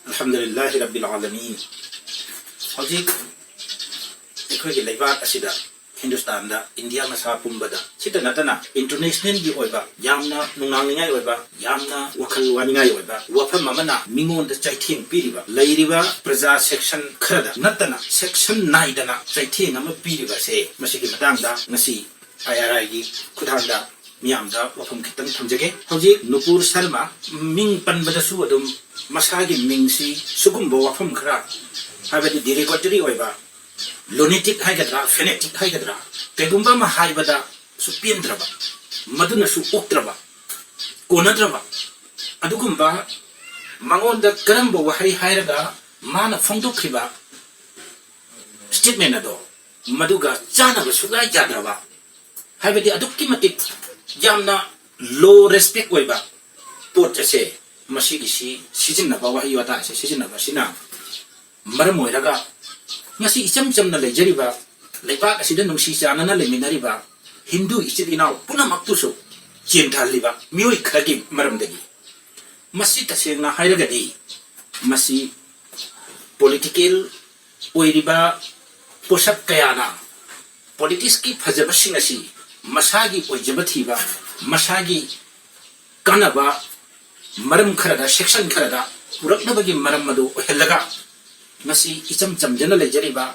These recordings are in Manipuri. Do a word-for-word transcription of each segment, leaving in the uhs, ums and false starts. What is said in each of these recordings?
ꯑꯜꯍꯝꯗꯨꯂꯤꯜꯂꯥꯍꯤ ꯔꯕꯤꯜ ꯑꯥꯂꯃꯤꯟ꯫ ꯍꯧꯖꯤꯛ ꯑꯩꯈꯣꯏꯒꯤ ꯂꯩꯕꯥꯛ ꯑꯁꯤꯗ, ꯍꯤꯟꯗꯨꯁꯇꯥꯟꯗ, ꯏꯟꯗꯤꯌꯥ ꯃꯁꯥ ꯄꯨꯝꯕꯗ, ꯁꯤꯇ ꯅꯠꯇꯅ ꯏꯟꯇꯔꯅꯦꯁꯅꯦꯜꯒꯤ ꯑꯣꯏꯕ ꯌꯥꯝꯅ ꯅꯨꯡꯅꯥꯡꯅꯤꯡꯉꯥꯏ ꯑꯣꯏꯕ, ꯌꯥꯝꯅ ꯋꯥꯈꯜ ꯋꯥꯅꯤꯡꯉꯥꯏ ꯑꯣꯏꯕ ꯋꯥꯐꯝ ꯑꯃꯅ ꯃꯤꯉꯣꯟꯗ ꯆꯩꯊꯦꯡ ꯄꯤꯔꯤꯕ, ꯂꯩꯔꯤꯕ ꯄ꯭ꯔꯖꯥ ꯁꯦꯛꯁꯟ ꯈꯔꯗ ꯅꯠꯇꯅ ꯁꯦꯛꯁꯟ ꯅꯥꯏꯗꯅ ꯆꯩꯊꯦꯡ ꯑꯃ ꯄꯤꯔꯤꯕꯁꯦ, ꯃꯁꯤꯒꯤ ꯃꯇꯥꯡꯗ ꯉꯁꯤ ꯑꯥꯏ ꯑꯥꯔ ꯑꯥꯏꯒꯤ ꯈꯨꯠꯊꯥꯡꯗ ꯃꯤꯌꯥꯝꯗ ꯋꯥꯐꯝ ꯈꯤꯇꯪ ꯊꯝꯖꯒꯦ꯫ ꯍꯧꯖꯤꯛ ꯅꯨꯄꯨꯔ ꯁꯔꯃ ꯃꯤꯡ ꯄꯟꯕꯗꯁꯨ ꯑꯗꯨꯝ ꯃꯁꯥꯒꯤ ꯃꯤꯡꯁꯤ ꯁꯤꯒꯨꯝꯕ ꯋꯥꯐꯝ ꯈꯔ, ꯍꯥꯏꯕꯗꯤ ꯗꯤꯔꯦꯒꯣꯇꯔꯤ ꯑꯣꯏꯕ, ꯂꯨꯅꯦꯇꯤꯛ ꯍꯥꯏꯒꯗ꯭ꯔꯥ, ꯐꯦꯅꯦꯇꯤꯛ ꯍꯥꯏꯒꯗ꯭ꯔꯥ, ꯀꯩꯒꯨꯝꯕ ꯑꯃ ꯍꯥꯏꯕꯗꯁꯨ ꯄꯦꯟꯗ꯭ꯔꯕ, ꯃꯗꯨꯅꯁꯨ ꯑꯣꯛꯇ꯭ꯔꯕ, ꯀꯣꯟꯅꯗ꯭ꯔꯕ, ꯑꯗꯨꯒꯨꯝꯕ ꯃꯉꯣꯟꯗ ꯀꯔꯝꯕ ꯋꯥꯍꯩ ꯍꯥꯏꯔꯒ ꯃꯥꯅ ꯐꯣꯡꯗꯣꯛꯈꯤꯕ ꯁ꯭ꯇꯦꯠꯃꯦꯟ ꯑꯗꯣ ꯃꯗꯨꯒ ꯆꯥꯅꯕ ꯁꯨꯛꯌꯥ ꯌꯥꯗ꯭ꯔꯕ, ꯍꯥꯏꯕꯗꯤ ꯑꯗꯨꯛꯀꯤ ꯃꯇꯤꯛ ꯌꯥꯝꯅ ꯂꯣ ꯔꯦꯁꯄꯦꯛ ꯑꯣꯏꯕ ꯄꯣꯠ ꯑꯁꯦ, ꯃꯁꯤꯒꯤꯁꯤ ꯁꯤꯖꯤꯟꯅꯕ, ꯋꯥꯍꯩ ꯋꯥꯇꯥ ꯑꯁꯦ ꯁꯤꯖꯤꯟꯅꯕ ꯑꯁꯤꯅ ꯃꯔꯝ ꯑꯣꯏꯔꯒ ꯉꯁꯤ ꯏꯆꯝ ꯆꯝꯅ ꯂꯩꯖꯔꯤꯕ ꯂꯩꯕꯥꯛ ꯑꯁꯤꯗ ꯅꯨꯡꯁꯤ ꯆꯥꯟꯅꯅ ꯂꯩꯃꯤꯟꯅꯔꯤꯕ ꯍꯤꯟꯗꯨ ꯏꯆꯤꯜ ꯏꯅꯥꯎ ꯄꯨꯝꯅꯃꯛꯄꯨꯁꯨ ꯆꯦꯟꯊꯍꯜꯂꯤꯕ ꯃꯤꯑꯣꯏ ꯈꯔꯒꯤ ꯃꯔꯝꯗꯒꯤ꯫ ꯃꯁꯤ ꯇꯁꯦꯡꯅ ꯍꯥꯏꯔꯒꯗꯤ ꯃꯁꯤ ꯄꯣꯂꯤꯇꯤꯀꯦꯜ ꯑꯣꯏꯔꯤꯕ ꯄꯣꯠꯁꯛ ꯀꯌꯥꯅ ꯄꯣꯂꯤꯇꯤꯛꯁꯀꯤ ꯐꯖꯕꯁꯤꯡ ꯑꯁꯤ ꯃꯁꯥꯒꯤ ꯑꯣꯏꯖꯕ ꯊꯤꯕ, ꯃꯁꯥꯒꯤ ꯀꯥꯟꯅꯕ ꯃꯔꯝ ꯈꯔꯗ, ꯁꯦꯛꯁꯟ ꯈꯔꯗ ꯄꯨꯔꯛꯅꯕꯒꯤ ꯃꯔꯝ ꯑꯗꯨ ꯑꯣꯏꯍꯜꯂꯒ, ꯉꯁꯤ ꯏꯆꯝ ꯆꯝꯖꯅ ꯂꯩꯖꯔꯤꯕ,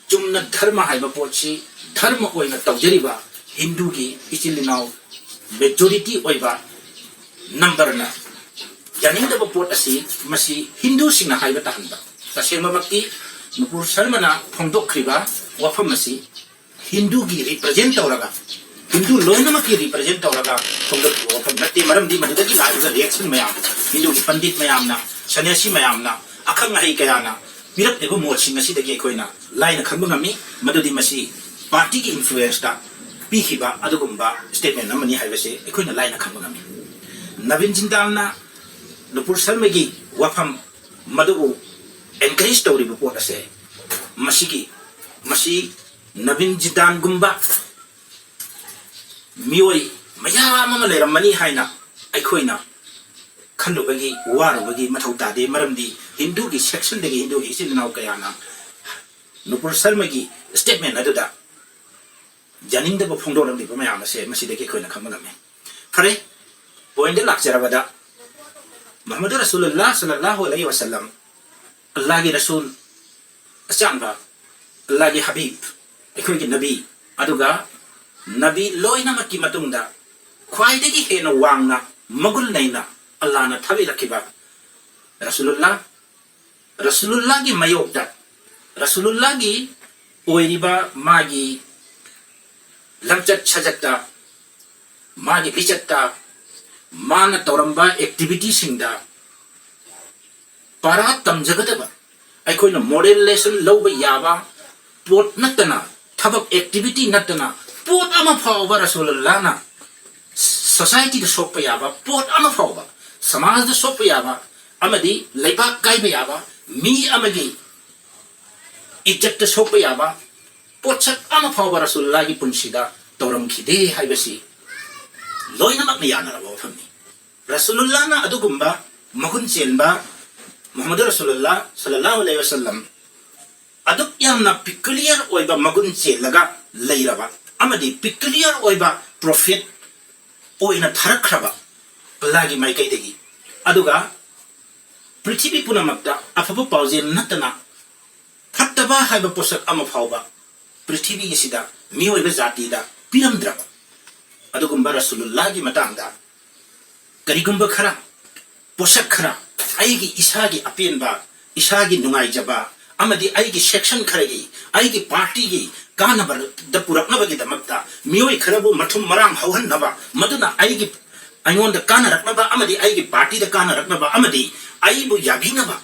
ꯆꯨꯝꯅ ꯙꯔꯃ ꯍꯥꯏꯕ ꯄꯣꯠꯁꯤ ꯙꯔꯃ ꯑꯣꯏꯅ ꯇꯧꯖꯔꯤꯕ ꯍꯤꯟꯗꯨꯒꯤ ꯏꯆꯤꯜ ꯏꯅꯥꯎ ꯃꯦꯖꯣꯔꯤꯇꯤ ꯑꯣꯏꯕ ꯅꯝꯕꯔꯅ ꯌꯥꯅꯤꯡꯗꯕ ꯄꯣꯠ ꯑꯁꯤ ꯃꯁꯤ ꯍꯤꯟꯗꯨꯁꯤꯡꯅ ꯍꯥꯏꯕ ꯇꯥꯍꯟꯕ꯫ ꯇꯁꯦꯡꯕꯃꯛꯇꯤ ꯅꯨꯄꯨꯔ ꯁꯔꯃꯅ ꯐꯣꯡꯗꯣꯛꯈ꯭ꯔꯤꯕ ꯋꯥꯐꯝ ꯑꯁꯤ ꯍꯤꯟꯗꯨꯒꯤ ꯔꯤꯄ꯭ꯔꯖꯦꯟ ꯇꯧꯔꯒ, ꯍꯤꯟꯗꯨ ꯂꯣꯏꯅꯃꯛꯀꯤ ꯔꯤꯄ꯭ꯔꯖꯦꯟ ꯇꯧꯔꯒ ꯐꯣꯡꯗꯣꯛꯈꯤꯕ ꯋꯥꯐꯝ ꯅꯠꯇꯦ꯫ ꯃꯔꯝꯗꯤ ꯃꯗꯨꯗꯒꯤ ꯂꯥꯛꯂꯤꯕ ꯔꯤꯌꯦꯛꯁꯟ ꯃꯌꯥꯝ, ꯍꯤꯟꯗꯨꯒꯤ ꯄꯟꯗꯤꯠ ꯃꯌꯥꯝꯅ, ꯁꯟꯌꯥꯁꯤ ꯃꯌꯥꯝꯅ, ꯑꯈꯪ ꯑꯍꯩ ꯀꯌꯥꯅ ꯄꯤꯔꯛꯂꯤꯕ ꯃꯣꯠꯁꯤꯡ ꯑꯁꯤꯗꯒꯤ ꯑꯩꯈꯣꯏꯅ ꯂꯥꯏꯅ ꯈꯪꯕ ꯉꯝꯃꯤ꯫ ꯃꯗꯨꯗꯤ ꯃꯁꯤ ꯄꯥꯔꯇꯤꯒꯤ ꯏꯟꯐ꯭ꯂꯨꯌꯦꯟꯁꯇ ꯄꯤꯈꯤꯕ ꯑꯗꯨꯒꯨꯝꯕ ꯁ꯭ꯇꯦꯠꯃꯦꯟ ꯑꯃꯅꯤ ꯍꯥꯏꯕꯁꯤ ꯑꯩꯈꯣꯏꯅ ꯂꯥꯏꯅ ꯈꯪꯕ ꯉꯝꯃꯤ꯫ ꯅꯕꯤꯟ ꯖꯤꯟꯗꯥꯜꯅ ꯅꯨꯄꯨꯔ ꯁꯔꯃꯒꯤ ꯋꯥꯐꯝ ꯃꯗꯨꯕꯨ ꯑꯦꯟꯀꯔꯦꯖ ꯇꯧꯔꯤꯕ ꯄꯣꯠ ꯑꯁꯦ, ꯃꯁꯤꯒꯤ, ꯃꯁꯤ ꯅꯕꯤꯟ ꯖꯤꯟꯗꯥꯜꯒꯨꯝꯕ ꯃꯤꯑꯣꯏ ꯃꯌꯥꯝ ꯑꯃ ꯂꯩꯔꯝꯃꯅꯤ ꯍꯥꯏꯅ ꯑꯩꯈꯣꯏꯅ ꯈꯜꯂꯨꯕꯒꯤ, ꯋꯥꯔꯨꯕꯒꯤ ꯃꯊꯧ ꯇꯥꯗꯦ꯫ ꯃꯔꯝꯗꯤ ꯍꯤꯟꯗꯨꯒꯤ sectionꯗꯒꯤ ꯍꯤꯟꯗꯨꯒꯤ ꯏꯆꯤꯜ ꯏꯅꯥꯎ ꯀꯌꯥꯅ ꯅꯨꯄꯨꯔ ꯁꯔꯃꯒꯤ statement ꯑꯗꯨꯗ ꯌꯥꯅꯤꯡꯗꯕ ꯐꯣꯡꯗꯣꯔꯛꯂꯤꯕ ꯃꯌꯥꯝ ꯑꯁꯦ ꯃꯁꯤꯗꯒꯤ ꯑꯩꯈꯣꯏꯅ ꯈꯪꯕ ꯉꯝꯃꯤ꯫ ꯐꯔꯦ, pointꯗ ꯂꯥꯛꯆꯔꯕꯗ, ꯃꯨꯍꯝꯃꯗꯨ ꯔꯁꯨꯂꯨꯜꯂꯥꯍ ꯁꯜꯂꯜꯂꯥꯍꯨ ꯑꯂꯩꯍꯤ ꯋꯁꯜꯂꯝ, ꯑꯜꯂꯥꯍꯒꯤ ꯔꯁꯨꯜ ꯑꯆꯥꯟꯕ, ꯑꯜꯂꯥꯍꯒꯤ ꯍꯕꯤꯕ, ꯑꯩꯈꯣꯏꯒꯤ ꯅꯕꯤ, ꯑꯗꯨꯒ ꯅꯕꯤ ꯂꯣꯏꯅꯃꯛꯀꯤ ꯃꯇꯨꯡꯗ ꯈ꯭ꯋꯥꯏꯗꯒꯤ ꯍꯦꯟꯅ ꯋꯥꯡꯅ, ꯃꯒꯨꯟ ꯂꯩꯅ ꯑꯜꯂꯥꯍꯅ ꯊꯥꯕꯤꯔꯛꯈꯤꯕ ꯔꯁꯨꯂꯨꯜꯂꯥꯍ, ꯔꯁꯨꯂꯨꯜꯂꯥꯍꯒꯤ ꯃꯥꯌꯣꯛꯇ, ꯔꯁꯨꯂꯨꯜꯂꯥꯍꯒꯤ ꯑꯣꯏꯔꯤꯕ ꯃꯥꯒꯤ ꯂꯝꯆꯠ ꯁꯥꯖꯠꯇ, ꯃꯥꯒꯤ ꯂꯤꯆꯠꯇ, ꯃꯥꯅ ꯇꯧꯔꯝꯕ activityꯁꯤꯡꯗ ꯄꯔꯥ ꯇꯝꯖꯒꯗꯕ, ꯑꯩꯈꯣꯏꯅ moral lesson ꯂꯧꯕ ꯌꯥꯕ ꯄꯣꯠ ꯅꯠꯇꯅ, ꯊꯕꯛ activity ꯅꯠꯇꯅ ꯄꯣꯠ ꯑꯃ ꯐꯥꯎꯕ ꯔꯁꯨꯂꯨꯜꯂꯥꯍꯅ societyꯗ ꯁꯣꯛꯄ ꯌꯥꯕ ꯄꯣꯠ ꯑꯃ ꯐꯥꯎꯕ, ꯁꯃꯥꯖꯗ ꯁꯣꯛꯄ ꯌꯥꯕ ꯑꯃꯗꯤ ꯂꯩꯕꯥꯛ ꯀꯥꯏꯕ ꯌꯥꯕ, ꯃꯤ ꯑꯃꯒꯤ ꯏꯖꯠꯇ ꯁꯣꯛꯄ ꯌꯥꯕ ꯄꯣꯠꯁꯛ ꯑꯃ ꯐꯥꯎꯕ ꯔꯁꯨꯂꯨꯜꯂꯥꯍꯒꯤ ꯄꯨꯟꯁꯤꯗ ꯇꯧꯔꯝꯈꯤꯗꯦ ꯍꯥꯏꯕꯁꯤ ꯂꯣꯏꯅꯃꯛꯅ ꯌꯥꯅꯔꯕ ꯋꯥꯐꯝꯅꯤ꯫ ꯔꯁꯨꯂꯨꯜꯂꯥꯍꯅ ꯑꯗꯨꯒꯨꯝꯕ ꯃꯒꯨꯟ ꯆꯦꯟꯕ ꯃꯨꯍꯝꯃꯗꯨ ꯔꯁꯨꯂꯨꯜꯂꯥꯍ ꯁꯜꯂꯜꯂꯥꯍꯨ ꯑꯂꯩꯍꯤ ꯋꯁꯜꯂꯝ ꯑꯗꯨꯛ ꯌꯥꯝꯅ peculiar ꯑꯣꯏꯕ ꯃꯒꯨꯟ ꯆꯦꯜꯂꯒ ꯂꯩꯔꯕ ꯑꯃꯗꯤ peculiar ꯑꯣꯏꯕ prophet ꯑꯣꯏꯅ ꯊꯥꯔꯛꯈ꯭ꯔꯕ ꯑꯜꯂꯥꯍꯒꯤ ꯃꯥꯏꯀꯩꯗꯒꯤ, ꯑꯗꯨꯒ ꯄ꯭ꯔꯤꯊꯤꯕꯤ ꯄꯨꯝꯅꯃꯛꯇ ꯑꯐꯕ ꯄꯥꯎꯖꯦꯜ ꯅꯠꯇꯅ ꯐꯠꯇꯕ ꯍꯥꯏꯕ ꯄꯣꯠꯁꯛ ꯑꯃ ꯐꯥꯎꯕ ꯄ꯭ꯔꯤꯊꯤꯕꯤ ꯑꯁꯤꯗ ꯃꯤꯑꯣꯏꯕ ꯖꯥꯇꯤꯗ ꯄꯤꯔꯝꯗ꯭ꯔꯕ ꯑꯗꯨꯒꯨꯝꯕ ꯔꯁꯨꯂꯨꯜꯂꯥꯍꯒꯤ ꯃꯇꯥꯡꯗ ꯀꯔꯤꯒꯨꯝꯕ ꯈꯔ, ꯄꯣꯠꯁꯛ ꯈꯔ, ꯑꯩꯒꯤ ꯏꯁꯥꯒꯤ ꯑꯄꯦꯟꯕ, ꯏꯁꯥꯒꯤ ꯅꯨꯡꯉꯥꯏꯖꯕ ꯑꯃꯗꯤ ꯑꯩꯒꯤ section ꯈꯔꯒꯤ, ꯑꯩꯒꯤ partyꯒꯤ ꯀꯥꯟꯅꯕꯗ ꯄꯨꯔꯛꯅꯕꯒꯤꯗꯃꯛꯇ ꯃꯤꯑꯣꯏ ꯈꯔꯕꯨ ꯃꯊꯨꯝ ꯃꯔꯥꯡ ꯍꯧꯍꯟꯅꯕ, ꯃꯗꯨꯅ ꯑꯩꯒꯤ, ꯑꯩꯉꯣꯟꯗ ꯀꯥꯟꯅꯔꯛꯅꯕ ꯑꯃꯗꯤ ꯑꯩꯒꯤ partyꯗ ꯀꯥꯟꯅꯔꯛꯅꯕ ꯑꯃꯗꯤ ꯑꯩꯕꯨ ꯌꯥꯕꯤꯅꯕ,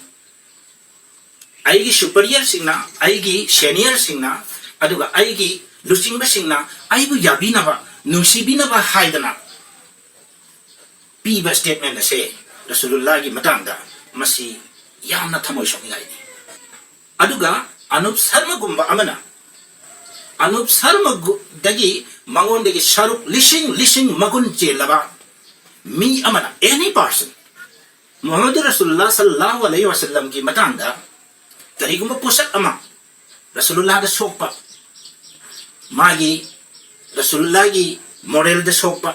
ꯑꯩꯒꯤ superiorꯁꯤꯡꯅ, ꯑꯩꯒꯤ seniorꯁꯤꯡꯅ, ꯑꯗꯨꯒ ꯑꯩꯒꯤ ꯂꯨꯆꯤꯡꯕꯁꯤꯡꯅ ꯑꯩꯕꯨ ꯌꯥꯕꯤꯅꯕ, ꯅꯨꯡꯁꯤꯕꯤꯅꯕ ꯍꯥꯏꯗꯅ ꯄꯤꯕ statement ꯑꯁꯦ ꯔꯁꯨꯂꯨꯜꯂꯥꯍꯒꯤ ꯃꯇꯥꯡꯗ, ꯃꯁꯤ ꯌꯥꯝꯅ ꯊꯃꯣꯏ ꯁꯣꯛꯅꯤꯡꯉꯥꯏꯅꯤ꯫ ꯑꯗꯨꯒ ꯑꯅꯨꯞ ꯁꯔꯃꯒꯨꯝꯕ ꯑꯃꯅ, ꯑꯅꯨꯞ ꯁꯔꯃꯗꯒꯤ, ꯃꯉꯣꯟꯗꯒꯤ ꯁꯔꯨꯛ ꯂꯤꯁꯤꯡ ꯂꯤꯁꯤꯡ ꯃꯒꯨꯟ ꯆꯦꯜꯂꯕ ꯃꯤ ꯑꯃꯅ, any person, ꯃꯨꯍꯝꯃꯗꯨ ꯔꯁꯨꯜꯂꯥ ꯁꯜꯂꯜꯂꯥꯍꯨ ꯑꯂꯩꯍꯤ ꯋꯥꯁꯜꯂꯝꯒꯤ ꯃꯇꯥꯡꯗ ꯀꯔꯤꯒꯨꯝꯕ ꯄꯣꯠꯁꯛ ꯑꯃ ꯔꯁꯨꯂꯨꯜꯂꯥꯗ ꯁꯣꯛꯄ, ꯃꯥꯒꯤ ꯔꯁꯨꯂꯨꯜꯂꯥꯒꯤ ꯃꯣꯔꯦꯜꯗ ꯁꯣꯛꯄ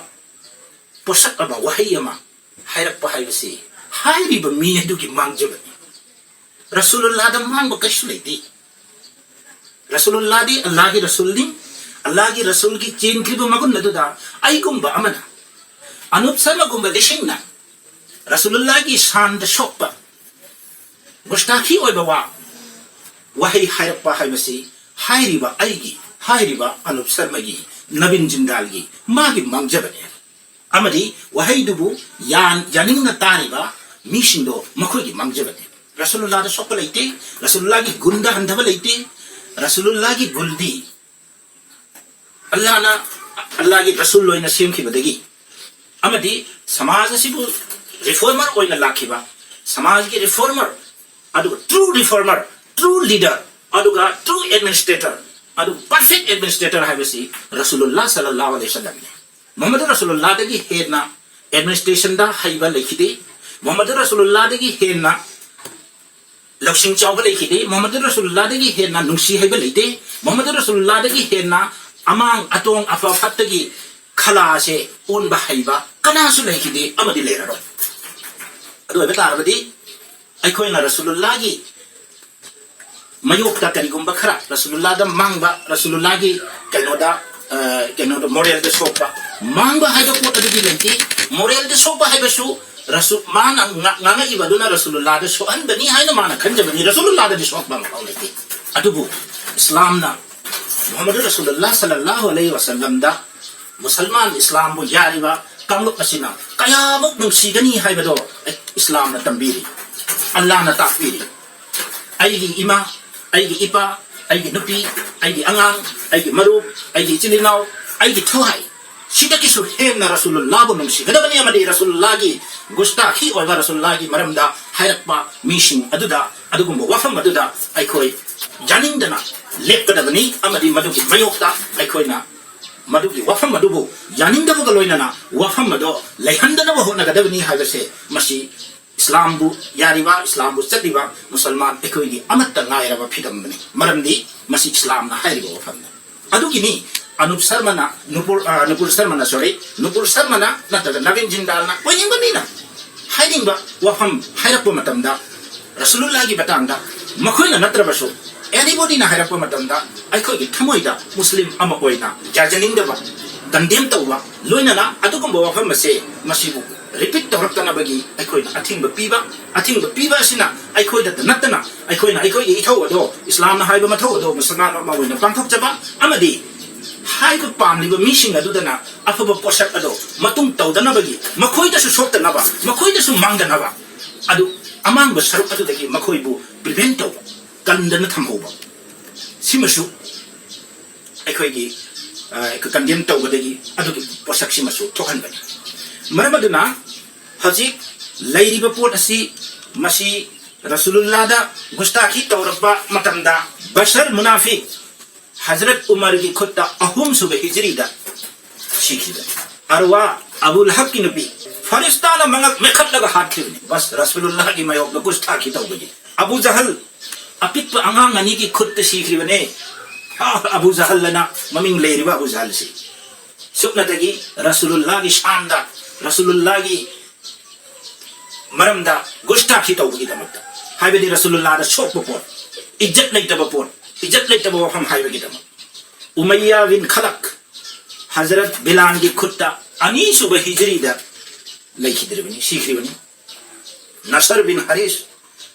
ꯄꯣꯠꯁꯛ ꯑꯃ, ꯋꯥꯍꯩ ꯑꯃ ꯍꯥꯏꯔꯛꯄ ꯍꯥꯏꯕꯁꯤ ꯍꯥꯏꯔꯤꯕ ꯃꯤ ꯑꯗꯨꯒꯤ ꯃꯥꯡꯖꯕꯅꯤ꯫ ꯔꯁꯨꯂꯨꯜꯂꯥꯗ ꯃꯥꯡꯕ ꯀꯩꯁꯨ ꯂꯩꯇꯦ꯫ ꯔꯁꯨꯂꯨꯜꯂꯥꯗꯤ ꯑꯜꯂꯥꯍꯒꯤ ꯔꯁꯨꯜꯅꯤ꯫ ꯑꯜꯂꯥꯍꯒꯤ ꯔꯁꯨꯜꯒꯤ ꯆꯦꯟꯈ꯭ꯔꯤꯕ ꯃꯒꯨꯟ ꯑꯗꯨꯗ ꯑꯩꯒꯨꯝꯕ ꯑꯃꯅ, ꯑꯅꯨꯞ ꯁꯔꯃꯒꯨꯝꯕ ꯂꯤꯁꯤꯡꯅ ꯔꯁꯨꯂꯨꯜꯂꯥꯒꯤ ꯁꯥꯟꯗ ꯁꯣꯛꯄ, ꯒꯨꯁꯇꯥꯈꯤ ꯑꯣꯏꯕ ꯋꯥ, ꯋꯥꯍꯩ ꯍꯥꯏꯔꯛꯄ ꯍꯥꯏꯕꯁꯤ ꯍꯥꯏꯔꯤꯕ ꯑꯩꯒꯤ, ꯍꯥꯏꯔꯤꯕ ꯑꯅꯨꯞ ꯁꯔꯃꯒꯤ, ꯅꯕꯤꯟ ꯖꯤꯟꯗꯥꯜꯒꯤ, ꯃꯥꯒꯤ ꯃꯥꯡꯖꯕꯅꯤ꯫ ꯑꯃꯗꯤ ꯋꯥꯍꯩꯗꯨꯕꯨ ꯌꯥꯟ-, ꯌꯥꯅꯤꯡꯅ ꯇꯥꯔꯤꯕ ꯃꯤꯁꯤꯡꯗꯣ ꯃꯈꯣꯏꯒꯤ ꯃꯥꯡꯖꯕꯅꯤ꯫ ꯔꯁꯨꯂꯨꯜꯂꯥꯗ ꯁꯣꯛꯄ ꯂꯩꯇꯦ, ꯔꯁꯨꯂꯨꯜꯂꯥꯒꯤ ꯒꯨꯟꯗ ꯍꯟꯊꯕ ꯂꯩꯇꯦ꯫ ꯔꯁꯨꯂꯨꯜꯂꯥꯒꯤ ꯒꯨꯟꯗꯤ ꯑꯜꯂꯥꯍꯅ, ꯑꯜꯂꯥꯍꯒꯤ ꯔꯁꯨꯜ ꯑꯣꯏꯅ ꯁꯦꯝꯈꯤꯕꯗꯒꯤ ꯑꯃꯗꯤ ꯁꯃꯥꯖ ꯑꯁꯤꯕꯨ ꯔꯤꯐꯣꯔꯃꯔ ꯑꯣꯏꯅ ꯂꯥꯛꯈꯤꯕ, ꯁꯃꯥꯖꯒꯤ ꯔꯤꯐꯣꯔꯃꯔ, ꯑꯗꯨꯒ ꯇ꯭ꯔꯨ ꯔꯤꯐꯣꯔꯃꯔ, ꯇ꯭ꯔꯨ ꯂꯤꯗꯔ, ꯑꯗꯨꯒ ꯇ꯭ꯔꯨ ꯑꯦꯗꯃꯤꯅꯤꯁꯇ꯭ꯔꯦꯇꯔ, ꯑꯗꯨꯒ ꯄꯔꯐꯦꯛ ꯑꯦꯗꯃꯤꯅꯤꯁꯇ꯭ꯔꯦꯇꯔ ꯍꯥꯏꯕꯁꯤ ꯔꯁꯨꯂꯨꯜꯂꯥ ꯁꯜꯂꯜꯂꯥꯍꯨ ꯑꯂꯩꯍꯤ ꯋꯥꯁꯜꯂꯝꯅꯤ꯫ ꯃꯨꯍꯝꯃꯗ ꯔꯁꯨꯂꯨꯜꯂꯥꯗꯒꯤ ꯍꯦꯟꯅ ꯑꯦꯗꯃꯤꯅꯤꯁꯇ꯭ꯔꯦꯁꯟꯗ ꯍꯩꯕ ꯂꯩꯈꯤꯗꯦ꯫ ꯃꯨꯍꯝꯃꯗ ꯔꯁꯨꯂꯨꯜꯂꯥꯗꯒꯤ ꯍꯦꯟꯅ ꯂꯧꯁꯤꯡ ꯆꯥꯎꯕ ꯂꯩꯈꯤꯗꯦ꯫ ꯃꯨꯍꯝꯃꯗ ꯔꯁꯨꯂꯨꯜꯂꯥꯗꯒꯤ ꯍꯦꯟꯅ ꯅꯨꯡꯁꯤ ꯍꯩꯕ ꯂꯩꯇꯦ꯫ ꯃꯨꯍꯝꯃꯗ ꯔꯁꯨꯂꯨꯜꯂꯥꯗꯒꯤ ꯍꯦꯟꯅ ꯑꯃꯥꯡ ꯑꯇꯣꯡ ꯑꯐ ꯐꯠꯇꯒꯤ ꯈꯂꯥꯁꯦ ꯑꯣꯟꯕ ꯍꯩꯕ ꯀꯅꯥꯁꯨ ꯂꯩꯈꯤꯗꯦ ꯑꯃꯗꯤ ꯂꯩꯔꯔꯣꯏ꯫ ꯑꯗꯨ ꯑꯣꯏꯕ ꯇꯥꯔꯕꯗꯤ ꯑꯩꯈꯣꯏꯅ ꯔꯁꯨꯂꯨꯜꯂꯥꯒꯤ ꯃꯥꯌꯣꯛꯇ ꯀꯔꯤꯒꯨꯝꯕ ꯈꯔ ꯔꯁꯨꯂꯨꯜꯂꯥꯗ ꯃꯥꯡꯕ, ꯔꯁꯨꯂꯨꯜꯂꯥꯒꯤ ꯀꯩꯅꯣꯗ, ꯑ, ꯀꯩꯅꯣꯗ ꯃꯣꯔꯦꯜꯗ ꯁꯣꯛꯄ, ꯃꯥꯡꯕ ꯍꯥꯏꯕ ꯄꯣꯠ ꯑꯗꯨꯗꯤ ꯂꯩꯇꯦ꯫ ꯃꯣꯔꯦꯜꯗ ꯁꯣꯛꯄ ꯍꯥꯏꯕꯁꯨ ꯔꯁꯨ-, ꯃꯥꯅ ꯉꯥ-, ꯉꯥꯡꯉꯛꯏꯕ ꯑꯗꯨꯅ ꯔꯁꯨꯂꯨꯜꯂꯥꯗ ꯁꯣꯛꯍꯟꯕꯅꯤ ꯍꯥꯏꯅ ꯃꯥꯅ ꯈꯟꯖꯕꯅꯤ꯫ ꯔꯁꯨꯂꯨꯜꯂꯥꯗꯗꯤ ꯁꯣꯛꯄ ꯑꯃꯐꯥꯎ ꯂꯩꯇꯦ꯫ ꯑꯗꯨꯕꯨ ꯏꯁꯂꯥꯝꯅ ꯃꯨꯍꯝꯃꯗ ꯔꯁꯨꯂꯨꯜꯂꯥ ꯁꯜꯂꯜꯂꯥꯍꯨ ꯑꯂꯩꯍꯤ ꯋꯥꯁꯜꯂꯝꯗ ꯃꯨꯁꯜꯃꯥꯟ ꯏꯁꯂꯥꯝꯕꯨ ꯌꯥꯔꯤꯕ ꯀꯥꯡꯂꯨꯞ ꯑꯁꯤꯅ ꯀꯌꯥꯃꯨꯛ ꯅꯨꯡꯁꯤꯒꯅꯤ ꯍꯥꯏꯕꯗꯣ ꯏꯁꯂꯥꯝꯅ ꯇꯝꯕꯤꯔꯤ, ꯑꯜꯂꯥꯍꯅ ꯇꯥꯛꯄꯤꯔꯤ꯫ ꯑꯩꯒꯤ ꯏꯃꯥ, ꯑꯩꯒꯤ ꯏꯄꯥ, ꯑꯩꯒꯤ ꯅꯨꯄꯤ, ꯑꯩꯒꯤ ꯑꯉꯥꯡ, ꯑꯩꯒꯤ ꯃꯔꯨꯞ, ꯑꯩꯒꯤ ꯏꯆꯤꯜ ꯏꯅꯥꯎ, ꯑꯩꯒꯤ ꯊꯋꯥꯏ, ꯁꯤꯗꯒꯤꯁꯨ ꯍꯦꯟꯅ ꯔꯁꯨꯂꯨꯜꯂꯥꯕꯨ ꯅꯨꯡꯁꯤꯒꯗꯕꯅꯤ ꯑꯃꯗꯤ ꯔꯁꯨꯂꯨꯜꯂꯥꯒꯤ ꯒꯨꯁꯇꯥꯈꯤ ꯑꯣꯏꯕ ꯔꯁꯨꯂꯨꯜꯂꯥꯒꯤ ꯃꯔꯝꯗ ꯍꯥꯏꯔꯛꯄ ꯃꯤꯁꯤꯡ ꯑꯗꯨꯗ, ꯑꯗꯨꯒꯨꯝꯕ ꯋꯥꯐꯝ ꯑꯗꯨꯗ ꯑꯩꯈꯣꯏ ꯌꯥꯅꯤꯡꯗꯅ ꯂꯦꯞꯀꯗꯕꯅꯤ ꯑꯃꯗꯤ ꯃꯗꯨꯒꯤ ꯃꯥꯌꯣꯛꯇ ꯑꯩꯈꯣꯏꯅ ꯃꯗꯨꯒꯤ ꯋꯥꯐꯝ ꯑꯗꯨꯕꯨ ꯌꯥꯅꯤꯡꯗꯕꯒ ꯂꯣꯏꯅꯅ ꯋꯥꯐꯝ ꯑꯗꯣ ꯂꯩꯍꯟꯗꯅꯕ ꯍꯣꯠꯅꯒꯗꯕꯅꯤ ꯍꯥꯏꯕꯁꯦ ꯃꯁꯤ ꯏꯁꯂꯥꯝꯕꯨ ꯌꯥꯔꯤꯕ, ꯏꯁꯂꯥꯝꯕꯨ ꯆꯠꯂꯤꯕ ꯃꯨꯁꯜꯃꯥꯟ ꯑꯩꯈꯣꯏꯒꯤ ꯑꯃꯠꯇ ꯉꯥꯏꯔꯕ ꯐꯤꯕꯝꯅꯤ꯫ ꯃꯔꯝꯗꯤ ꯃꯁꯤ ꯏꯁꯂꯥꯝꯅ ꯍꯥꯏꯔꯤꯕ ꯋꯥꯐꯝꯅꯤ꯫ ꯑꯗꯨꯒꯤꯅꯤ ꯑꯅꯨꯞ ꯁꯔꯃꯅ, ꯅꯨꯄꯨꯔ, ꯑ, ꯅꯨꯄꯨꯔ ꯁꯔꯃꯅ, sorry, ꯅꯨꯄꯨꯔ ꯁꯔꯃꯅ ꯅꯠꯇ꯭ꯔꯒ ꯅꯕꯤꯟ ꯖꯤꯟꯗꯥꯜꯅ ꯑꯣꯏꯅꯤꯡꯕ ꯃꯤꯅ ꯍꯥꯏꯅꯤꯡꯕ ꯋꯥꯐꯝ ꯍꯥꯏꯔꯛꯄ ꯃꯇꯝꯗ, ꯔꯁꯨꯂꯨꯜꯂꯥꯍꯒꯤ ꯃꯇꯥꯡꯗ ꯃꯈꯣꯏꯅ ꯅꯠꯇ꯭ꯔꯕꯁꯨ anybodyꯅ ꯍꯥꯏꯔꯛꯄ ꯃꯇꯝꯗ, ꯑꯩꯈꯣꯏꯒꯤ ꯊꯃꯣꯏꯗ ꯃꯨꯁꯂꯤꯝ ꯑꯃ ꯑꯣꯏꯅ ꯌꯥꯖꯅꯤꯡꯗꯕ, condemn ꯇꯧꯕ, ꯂꯣꯏꯅꯅ ꯑꯗꯨꯒꯨꯝꯕ ꯋꯥꯐꯝ ꯑꯁꯦ ꯃꯁꯤꯕꯨ repeat ꯇꯧꯔꯛꯇꯅꯕꯒꯤ ꯑꯩꯈꯣꯏꯅ ꯑꯊꯤꯡꯕ ꯄꯤꯕ, ꯑꯊꯤꯡꯕ ꯄꯤꯕ ꯑꯁꯤꯅ ꯑꯩꯈꯣꯏꯗꯇ ꯅꯠꯇꯅ, ꯑꯩꯈꯣꯏꯅ ꯑꯩꯈꯣꯏꯒꯤ ꯏꯊꯧ ꯑꯗꯣ, ꯏꯁꯂꯥꯝꯅ ꯍꯥꯏꯕ ꯃꯊꯧ ꯑꯗꯣ ꯃꯨꯁꯜꯃꯥꯟ ꯑꯃ ꯑꯣꯏꯅ ꯄꯥꯡꯊꯣꯛꯆꯕ ꯑꯃꯗꯤ ꯍꯥꯏꯕ ꯄꯥꯝꯂꯤꯕ ꯃꯤꯁꯤꯡ ꯑꯗꯨꯗꯅ ꯑꯐꯕ ꯄꯣꯠꯁꯛ ꯑꯗꯣ ꯃꯇꯨꯡ ꯇꯧꯗꯅꯕꯒꯤ, ꯃꯈꯣꯏꯗꯁꯨ ꯁꯣꯛꯇꯅꯕ, ꯃꯈꯣꯏꯗꯁꯨ ꯃꯥꯡꯗꯅꯕ, ꯑꯗꯨ ꯑꯃꯥꯡꯕ ꯁꯔꯨꯛ ꯑꯗꯨꯗꯒꯤ ꯃꯈꯣꯏꯕꯨ prevent ꯇꯧꯕ, ꯀꯟꯗꯅ ꯊꯝꯍꯧꯕ, ꯁꯤꯃꯁꯨ ꯑꯩꯈꯣꯏꯒꯤ, ꯑ, condemn ꯇꯧꯕꯗꯒꯤ ꯑꯗꯨꯒꯤ ꯄꯣꯠꯁꯛꯁꯤꯃꯁꯨ ꯊꯣꯛꯍꯟꯕꯅꯤ꯫ ꯃꯔꯝ ꯑꯗꯨꯅ ꯍꯧꯖꯤꯛ ꯂꯩꯔꯤꯕ ꯄꯣꯠ ꯑꯁꯤ, ꯃꯁꯤ ꯔꯁꯨꯂꯨꯜꯂꯥꯗ ꯒꯨꯁꯇꯥꯈꯤ ꯇꯧꯔꯛꯄ ꯃꯇꯝꯗ ꯕꯁꯔ ꯃꯨꯅꯥꯐꯤꯛ ꯍꯖꯔꯠ ꯎꯃꯔꯒꯤ ꯈꯨꯠꯇ ꯑꯍꯨꯝꯁꯨꯕ ꯍꯤꯖꯔꯤꯗ ꯁꯤꯈꯤꯕꯅꯤ꯫ ꯑꯔꯋꯥ, ꯑꯕꯨ ꯂꯍꯕꯀꯤ ꯅꯨꯄꯤ, ꯐꯔꯤꯁꯇꯥꯅ ꯃꯉꯛ ꯃꯦꯈꯠꯂꯒ ꯍꯥꯠꯈꯤꯕꯅꯤ꯫ ꯕꯁ ꯔꯁꯨꯂꯨꯜꯂꯥꯍꯒꯤ ꯃꯥꯌꯣꯛꯇ ꯒꯨꯁꯇꯥꯈꯤ ꯇꯧꯕꯒꯤ꯫ ꯑꯕꯨ ꯖꯍꯜ, ꯑꯄꯤꯛꯄ ꯑꯉꯥꯡ ꯑꯅꯤꯒꯤ ꯈꯨꯠꯇ ꯁꯤꯈ꯭ꯔꯤꯕꯅꯦ꯫ ꯑꯥ, ꯑꯕꯨ ꯖꯍꯜ ꯑꯅ ꯃꯃꯤꯡ ꯂꯩꯔꯤꯕ ꯑꯕꯨ ꯖꯍꯜꯁꯤ꯫ ꯁꯨꯞꯅꯇꯒꯤ ꯔꯁꯨꯂꯨꯜꯂꯥꯒꯤ ꯁꯥꯟꯗ, ꯔꯁꯨꯂꯨꯜꯂꯥꯒꯤ ꯃꯔꯝꯗ ꯒꯨꯁꯇꯥꯈꯤ ꯇꯧꯕꯒꯤꯗꯃꯛꯇ, ꯍꯥꯏꯕꯗꯤ ꯔꯁꯨꯂꯨꯜꯂꯥꯗ ꯁꯣꯛꯄ ꯄꯣꯠ, ꯏꯖꯠ ꯂꯩꯇꯕ ꯄꯣꯠ, ꯏꯖꯠ ꯂꯩꯇꯕ ꯋꯥꯐꯝ ꯍꯥꯏꯕꯒꯤꯗꯃꯛ꯫ ꯎꯃꯩꯌꯥ ꯕꯤꯟ ꯈꯂꯛ, ꯍꯖꯔꯠ ꯕꯤꯂꯥꯟꯒꯤ ꯈꯨꯠꯇ ꯑꯅꯤꯁꯨꯕ ꯍꯤꯖꯔꯤꯗ ꯂꯩꯈꯤꯗ꯭ꯔꯤꯕꯅꯤ, ꯁꯤꯈ꯭ꯔꯤꯕꯅꯤ꯫ ꯅꯁꯔ ꯕꯤꯟ ꯍꯔꯤꯁ,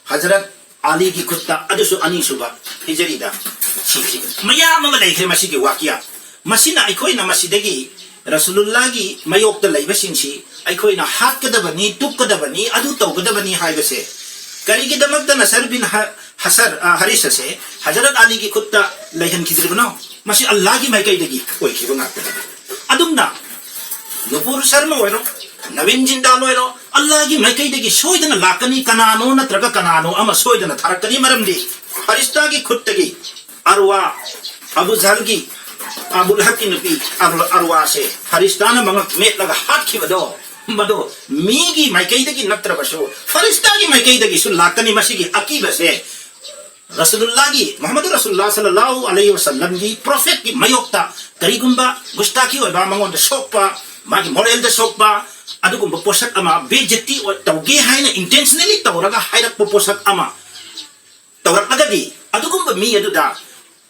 ꯍꯖꯔꯠ ꯑꯂꯤꯒꯤ ꯈꯨꯠꯇ ꯑꯗꯨꯁꯨ ꯑꯅꯤꯁꯨꯕ ꯍꯤꯖꯔꯤꯗ ꯁꯤꯈꯤꯕꯅꯤ꯫ ꯃꯌꯥꯝ ꯑꯃ ꯂꯩꯈ꯭ꯔꯦ ꯃꯁꯤꯒꯤ ꯋꯥꯀꯤꯌꯥ꯫ ꯃꯁꯤꯅ ꯑꯩꯈꯣꯏꯅ ꯃꯁꯤꯗꯒꯤ ꯔꯁꯨꯂꯨꯜꯂꯥꯒꯤ ꯃꯥꯌꯣꯛꯇ ꯂꯩꯕꯁꯤꯡꯁꯤ ꯑꯩꯈꯣꯏꯅ ꯍꯥꯠꯀꯗꯕꯅꯤ, ꯇꯨꯞꯀꯗꯕꯅꯤ, ꯑꯗꯨ ꯇꯧꯒꯗꯕꯅꯤ ꯍꯥꯏꯕꯁꯦ ꯀꯔꯤꯒꯤꯗꯃꯛꯇ ꯅꯁꯔ ꯕꯤꯟ ꯍ-, ꯍꯁꯔ, ꯑ, ꯍꯔꯤꯁ ꯑꯁꯦ ꯍꯖꯔꯠ ꯑꯂꯤꯒꯤ ꯈꯨꯠꯇ ꯂꯩꯍꯟꯈꯤꯗ꯭ꯔꯤꯕꯅꯣ? ꯃꯁꯤ ꯑꯜꯂꯥꯒꯤ ꯃꯥꯏꯀꯩꯗꯒꯤ ꯑꯣꯏꯈꯤꯕ ꯉꯥꯛꯇꯅꯤ꯫ ꯑꯗꯨꯝꯅ ꯅꯨꯄꯨꯔ ꯁꯔꯃ ꯑꯣꯏꯔꯣ, ꯅꯕꯤꯟ ꯖꯤꯟꯗꯥꯜ ꯑꯣꯏꯔꯣ, ꯑꯜꯂꯥꯒꯤ ꯃꯥꯏꯀꯩꯗꯒꯤ ꯁꯣꯏꯗꯅ ꯂꯥꯛꯀꯅꯤ, ꯀꯅꯥꯅꯣ ꯅꯠꯇ꯭ꯔꯒ ꯀꯅꯥꯅꯣ ꯑꯃ ꯁꯣꯏꯗꯅ ꯊꯥꯔꯛꯀꯅꯤ, ꯃꯔꯝꯗꯤ ꯐꯔꯤꯁꯇꯥꯒꯤ ꯈꯨꯠꯇꯒꯤ ꯑꯔꯋꯥ, ꯑꯕꯨ ꯖꯍꯜꯒꯤ, ꯑꯕꯨ ꯂꯍꯕꯀꯤ ꯅꯨꯄꯤ ꯑꯔ-, ꯑꯔꯋꯥꯁꯦ ꯐꯔꯤꯁꯇꯥꯅ ꯃꯉꯛ ꯃꯦꯠꯂꯒ ꯍꯥꯠꯈꯤꯕꯗꯣ, ꯃꯗꯣ ꯃꯤꯒꯤ ꯃꯥꯏꯀꯩꯗꯒꯤ ꯅꯠꯇ꯭ꯔꯕꯁꯨ ꯐꯔꯤꯁꯇꯥꯒꯤ ꯃꯥꯏꯀꯩꯗꯒꯤꯁꯨ ꯂꯥꯛꯀꯅꯤ꯫ ꯃꯁꯤꯒꯤ ꯑꯀꯤꯕꯁꯦ ꯔꯁꯨꯂꯨꯜꯂꯥꯒꯤ, ꯃꯨꯍꯝꯃꯗꯨ ꯔꯁꯨꯂꯨꯜꯂꯥ ꯁꯜꯂꯜꯂꯥꯍꯨ ꯑꯂꯩꯍꯤ ꯋꯁꯜꯂꯝꯒꯤ ꯄ꯭ꯔꯣꯐꯦꯠꯀꯤ ꯃꯥꯌꯣꯛꯇ ꯀꯔꯤꯒꯨꯝꯕ ꯒꯨꯁꯇꯥꯈꯤ ꯑꯣꯏꯕ, ꯃꯉꯣꯟꯗ ꯁꯣꯛꯄ, ꯃꯥꯒꯤ ꯃꯣꯔꯦꯜꯗ ꯁꯣꯛꯄ, ꯑꯗꯨꯒꯨꯝꯕ ꯄꯣꯠꯁꯛ ꯑꯃ, ꯕꯦꯏꯖꯇꯤ ꯑꯣꯏ-, ꯇꯧꯒꯦ ꯍꯥꯏꯅ ꯏꯟꯇꯦꯟꯁꯅꯦꯂꯤ ꯇꯧꯔꯒ ꯍꯥꯏꯔꯛꯄ ꯄꯣꯠꯁꯛ ꯑꯃ ꯇꯧꯔꯛꯂꯒꯗꯤ, ꯑꯗꯨꯒꯨꯝꯕ ꯃꯤ ꯑꯗꯨꯗ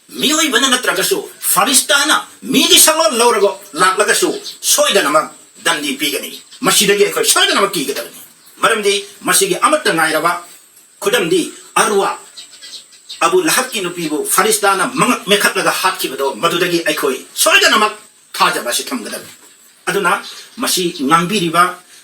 ꯃꯤꯑꯣꯏꯕꯅ ꯅꯠꯇ꯭ꯔꯒꯁꯨ ꯐꯔꯤꯁꯇꯥꯅ ꯃꯤꯒꯤ ꯁꯛꯂꯣꯟ ꯂꯧꯔꯒ ꯂꯥꯛꯂꯒꯁꯨ ꯁꯣꯏꯗꯅꯃꯛ ꯗꯟꯗꯤ ꯄꯤꯒꯅꯤ꯫ ꯃꯁꯤꯗꯒꯤ ꯑꯩꯈꯣꯏ ꯁꯣꯏꯗꯅꯃꯛ ꯀꯤꯒꯗꯕꯅꯤ꯫ ꯃꯔꯝꯗꯤ ꯃꯁꯤꯒꯤ ꯑꯃꯠꯇ ꯉꯥꯏꯔꯕ ꯈꯨꯗꯝꯗꯤ ꯑꯔꯋꯥ, ꯑꯕꯨ ꯂꯍꯕꯀꯤ ꯅꯨꯄꯤꯕꯨ ꯐꯔꯤꯁꯇꯥꯅ ꯃꯉꯛ ꯃꯦꯈꯠꯂꯒ ꯍꯥꯠꯈꯤꯕꯗꯣ, ꯃꯗꯨꯗꯒꯤ ꯑꯩꯈꯣꯏ ꯁꯣꯏꯗꯅꯃꯛ ꯊꯥꯖꯕ ꯑꯁꯤ ꯊꯝꯒꯗꯕꯅꯤ꯫ ꯑꯗꯨꯅ ꯃꯁꯤ ꯉꯥꯡꯕꯤꯔꯤꯕ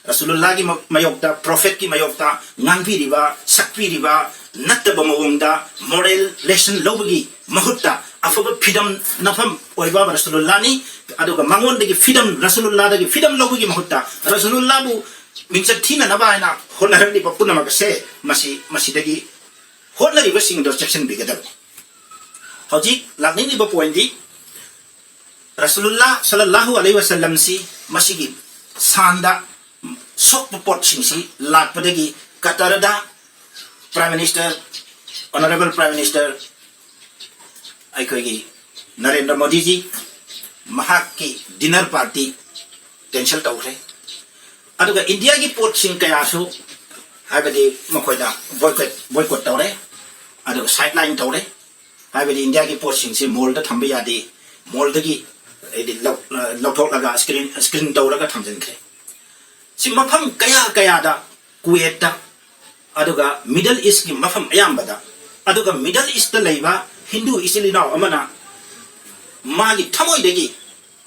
ꯔꯁꯨꯂꯨꯜꯂꯥꯒꯤ ꯃ-, ꯃꯥꯌꯣꯛꯇ, ꯄ꯭ꯔꯣꯐꯦꯠꯀꯤ ꯃꯥꯌꯣꯛꯇ ꯉꯥꯡꯕꯤꯔꯤꯕ, ꯁꯛꯄꯤꯔꯤꯕ, ꯅꯠꯇꯕ ꯃꯑꯣꯡꯗ ꯃꯣꯔꯦꯜ ꯂꯦꯁꯟ ꯂꯧꯕꯒꯤ ꯃꯍꯨꯠꯇ ꯑꯐꯕ ꯐꯤꯗꯝ ꯅꯐꯝ ꯑꯣꯏꯕ ꯔꯁꯨꯂꯨꯜꯂꯥꯅꯤ꯫ ꯑꯗꯨꯒ ꯃꯉꯣꯟꯗꯒꯤ ꯐꯤꯗꯝ, ꯔꯁꯨꯂꯨꯜꯂꯥꯗꯒꯤ ꯐꯤꯗꯝ ꯂꯧꯕꯒꯤ ꯃꯍꯨꯠꯇ ꯔꯁꯨꯂꯨꯜꯂꯥꯕꯨ ꯃꯤꯡꯆꯠ ꯊꯤꯅꯅꯕ ꯍꯥꯏꯅ ꯍꯣꯠꯅꯔꯛꯂꯤꯕ ꯄꯨꯝꯅꯃꯛ ꯑꯁꯦ ꯃꯁꯤ, ꯃꯁꯤꯗꯒꯤ ꯍꯣꯠꯅꯔꯤꯕꯁꯤꯡꯗꯣ ꯆꯦꯛꯁꯤꯟꯕꯤꯒꯗꯕꯅꯤ꯫ ꯍꯧꯖꯤꯛ ꯂꯥꯛꯅꯤꯡꯂꯤꯕ ꯄꯣꯏꯟꯗꯤ ꯔꯁꯨꯂꯨꯜꯂꯥ ꯁꯜꯂꯜꯂꯥꯍꯨ ꯑꯂꯩꯍꯤ ꯋꯁꯜꯂꯝꯁꯤ ꯃꯁꯤꯒꯤ ꯁꯥꯟꯗ ꯁꯣꯛꯄ ꯄꯣꯠꯁꯤꯡꯁꯤ ꯂꯥꯛꯄꯗꯒꯤ ꯀꯇꯔꯗ Prime Minister, Honourable Prime Minister ꯑꯩꯈꯣꯏꯒꯤ ꯅꯔꯦꯟꯗ꯭ꯔ ꯃꯣꯗꯤꯖꯤ ꯃꯍꯥꯛꯀꯤ ꯗꯤꯅꯔ ꯄꯥꯔꯇꯤ ꯀꯦꯟꯁꯦꯜ ꯇꯧꯈ꯭ꯔꯦ꯫ ꯑꯗꯨꯒ ꯏꯟꯗꯤꯌꯥꯒꯤ ꯄꯣꯠꯁꯤꯡ ꯀꯌꯥꯁꯨ ꯍꯥꯏꯕꯗꯤ ꯃꯈꯣꯏꯗ ꯕꯣꯏꯀꯣꯠ, ꯕꯣꯏꯀꯣꯠ ꯇꯧꯔꯦ, ꯑꯗꯨꯒ ꯁꯥꯏꯠ ꯂꯥꯏꯟ ꯇꯧꯔꯦ꯫ ꯍꯥꯏꯕꯗꯤ ꯏꯟꯗꯤꯌꯥꯒꯤ ꯄꯣꯠꯁꯤꯡꯁꯦ ꯃꯣꯜꯗ ꯊꯝꯕ ꯌꯥꯗꯦ, ꯃꯣꯜꯗꯒꯤ ꯍꯥꯏꯗꯤ ꯂꯧ-, ꯂꯧꯊꯣꯛꯂꯒ ꯁ꯭ꯀ꯭ꯔꯤꯟ, ꯁ꯭ꯀ꯭ꯔꯤꯟ ꯇꯧꯔꯒ ꯊꯝꯖꯤꯟꯈ꯭ꯔꯦ꯫ ꯁꯤ ꯃꯐꯝ ꯀꯌꯥ ꯀꯌꯥꯗ, ꯀꯨꯋꯦꯠꯇ, ꯑꯗꯨꯒ ꯃꯤꯗꯜ ꯏꯁꯀꯤ ꯃꯐꯝ ꯑꯌꯥꯝꯕꯗ, ꯑꯗꯨꯒ ꯃꯤꯗꯜ ꯏꯁꯇ ꯂꯩꯕ ꯍꯤꯟꯗꯨ ꯏꯆꯤꯜ ꯏꯅꯥꯎ ꯑꯃꯅ ꯃꯥꯒꯤ ꯊꯃꯣꯏꯗꯒꯤ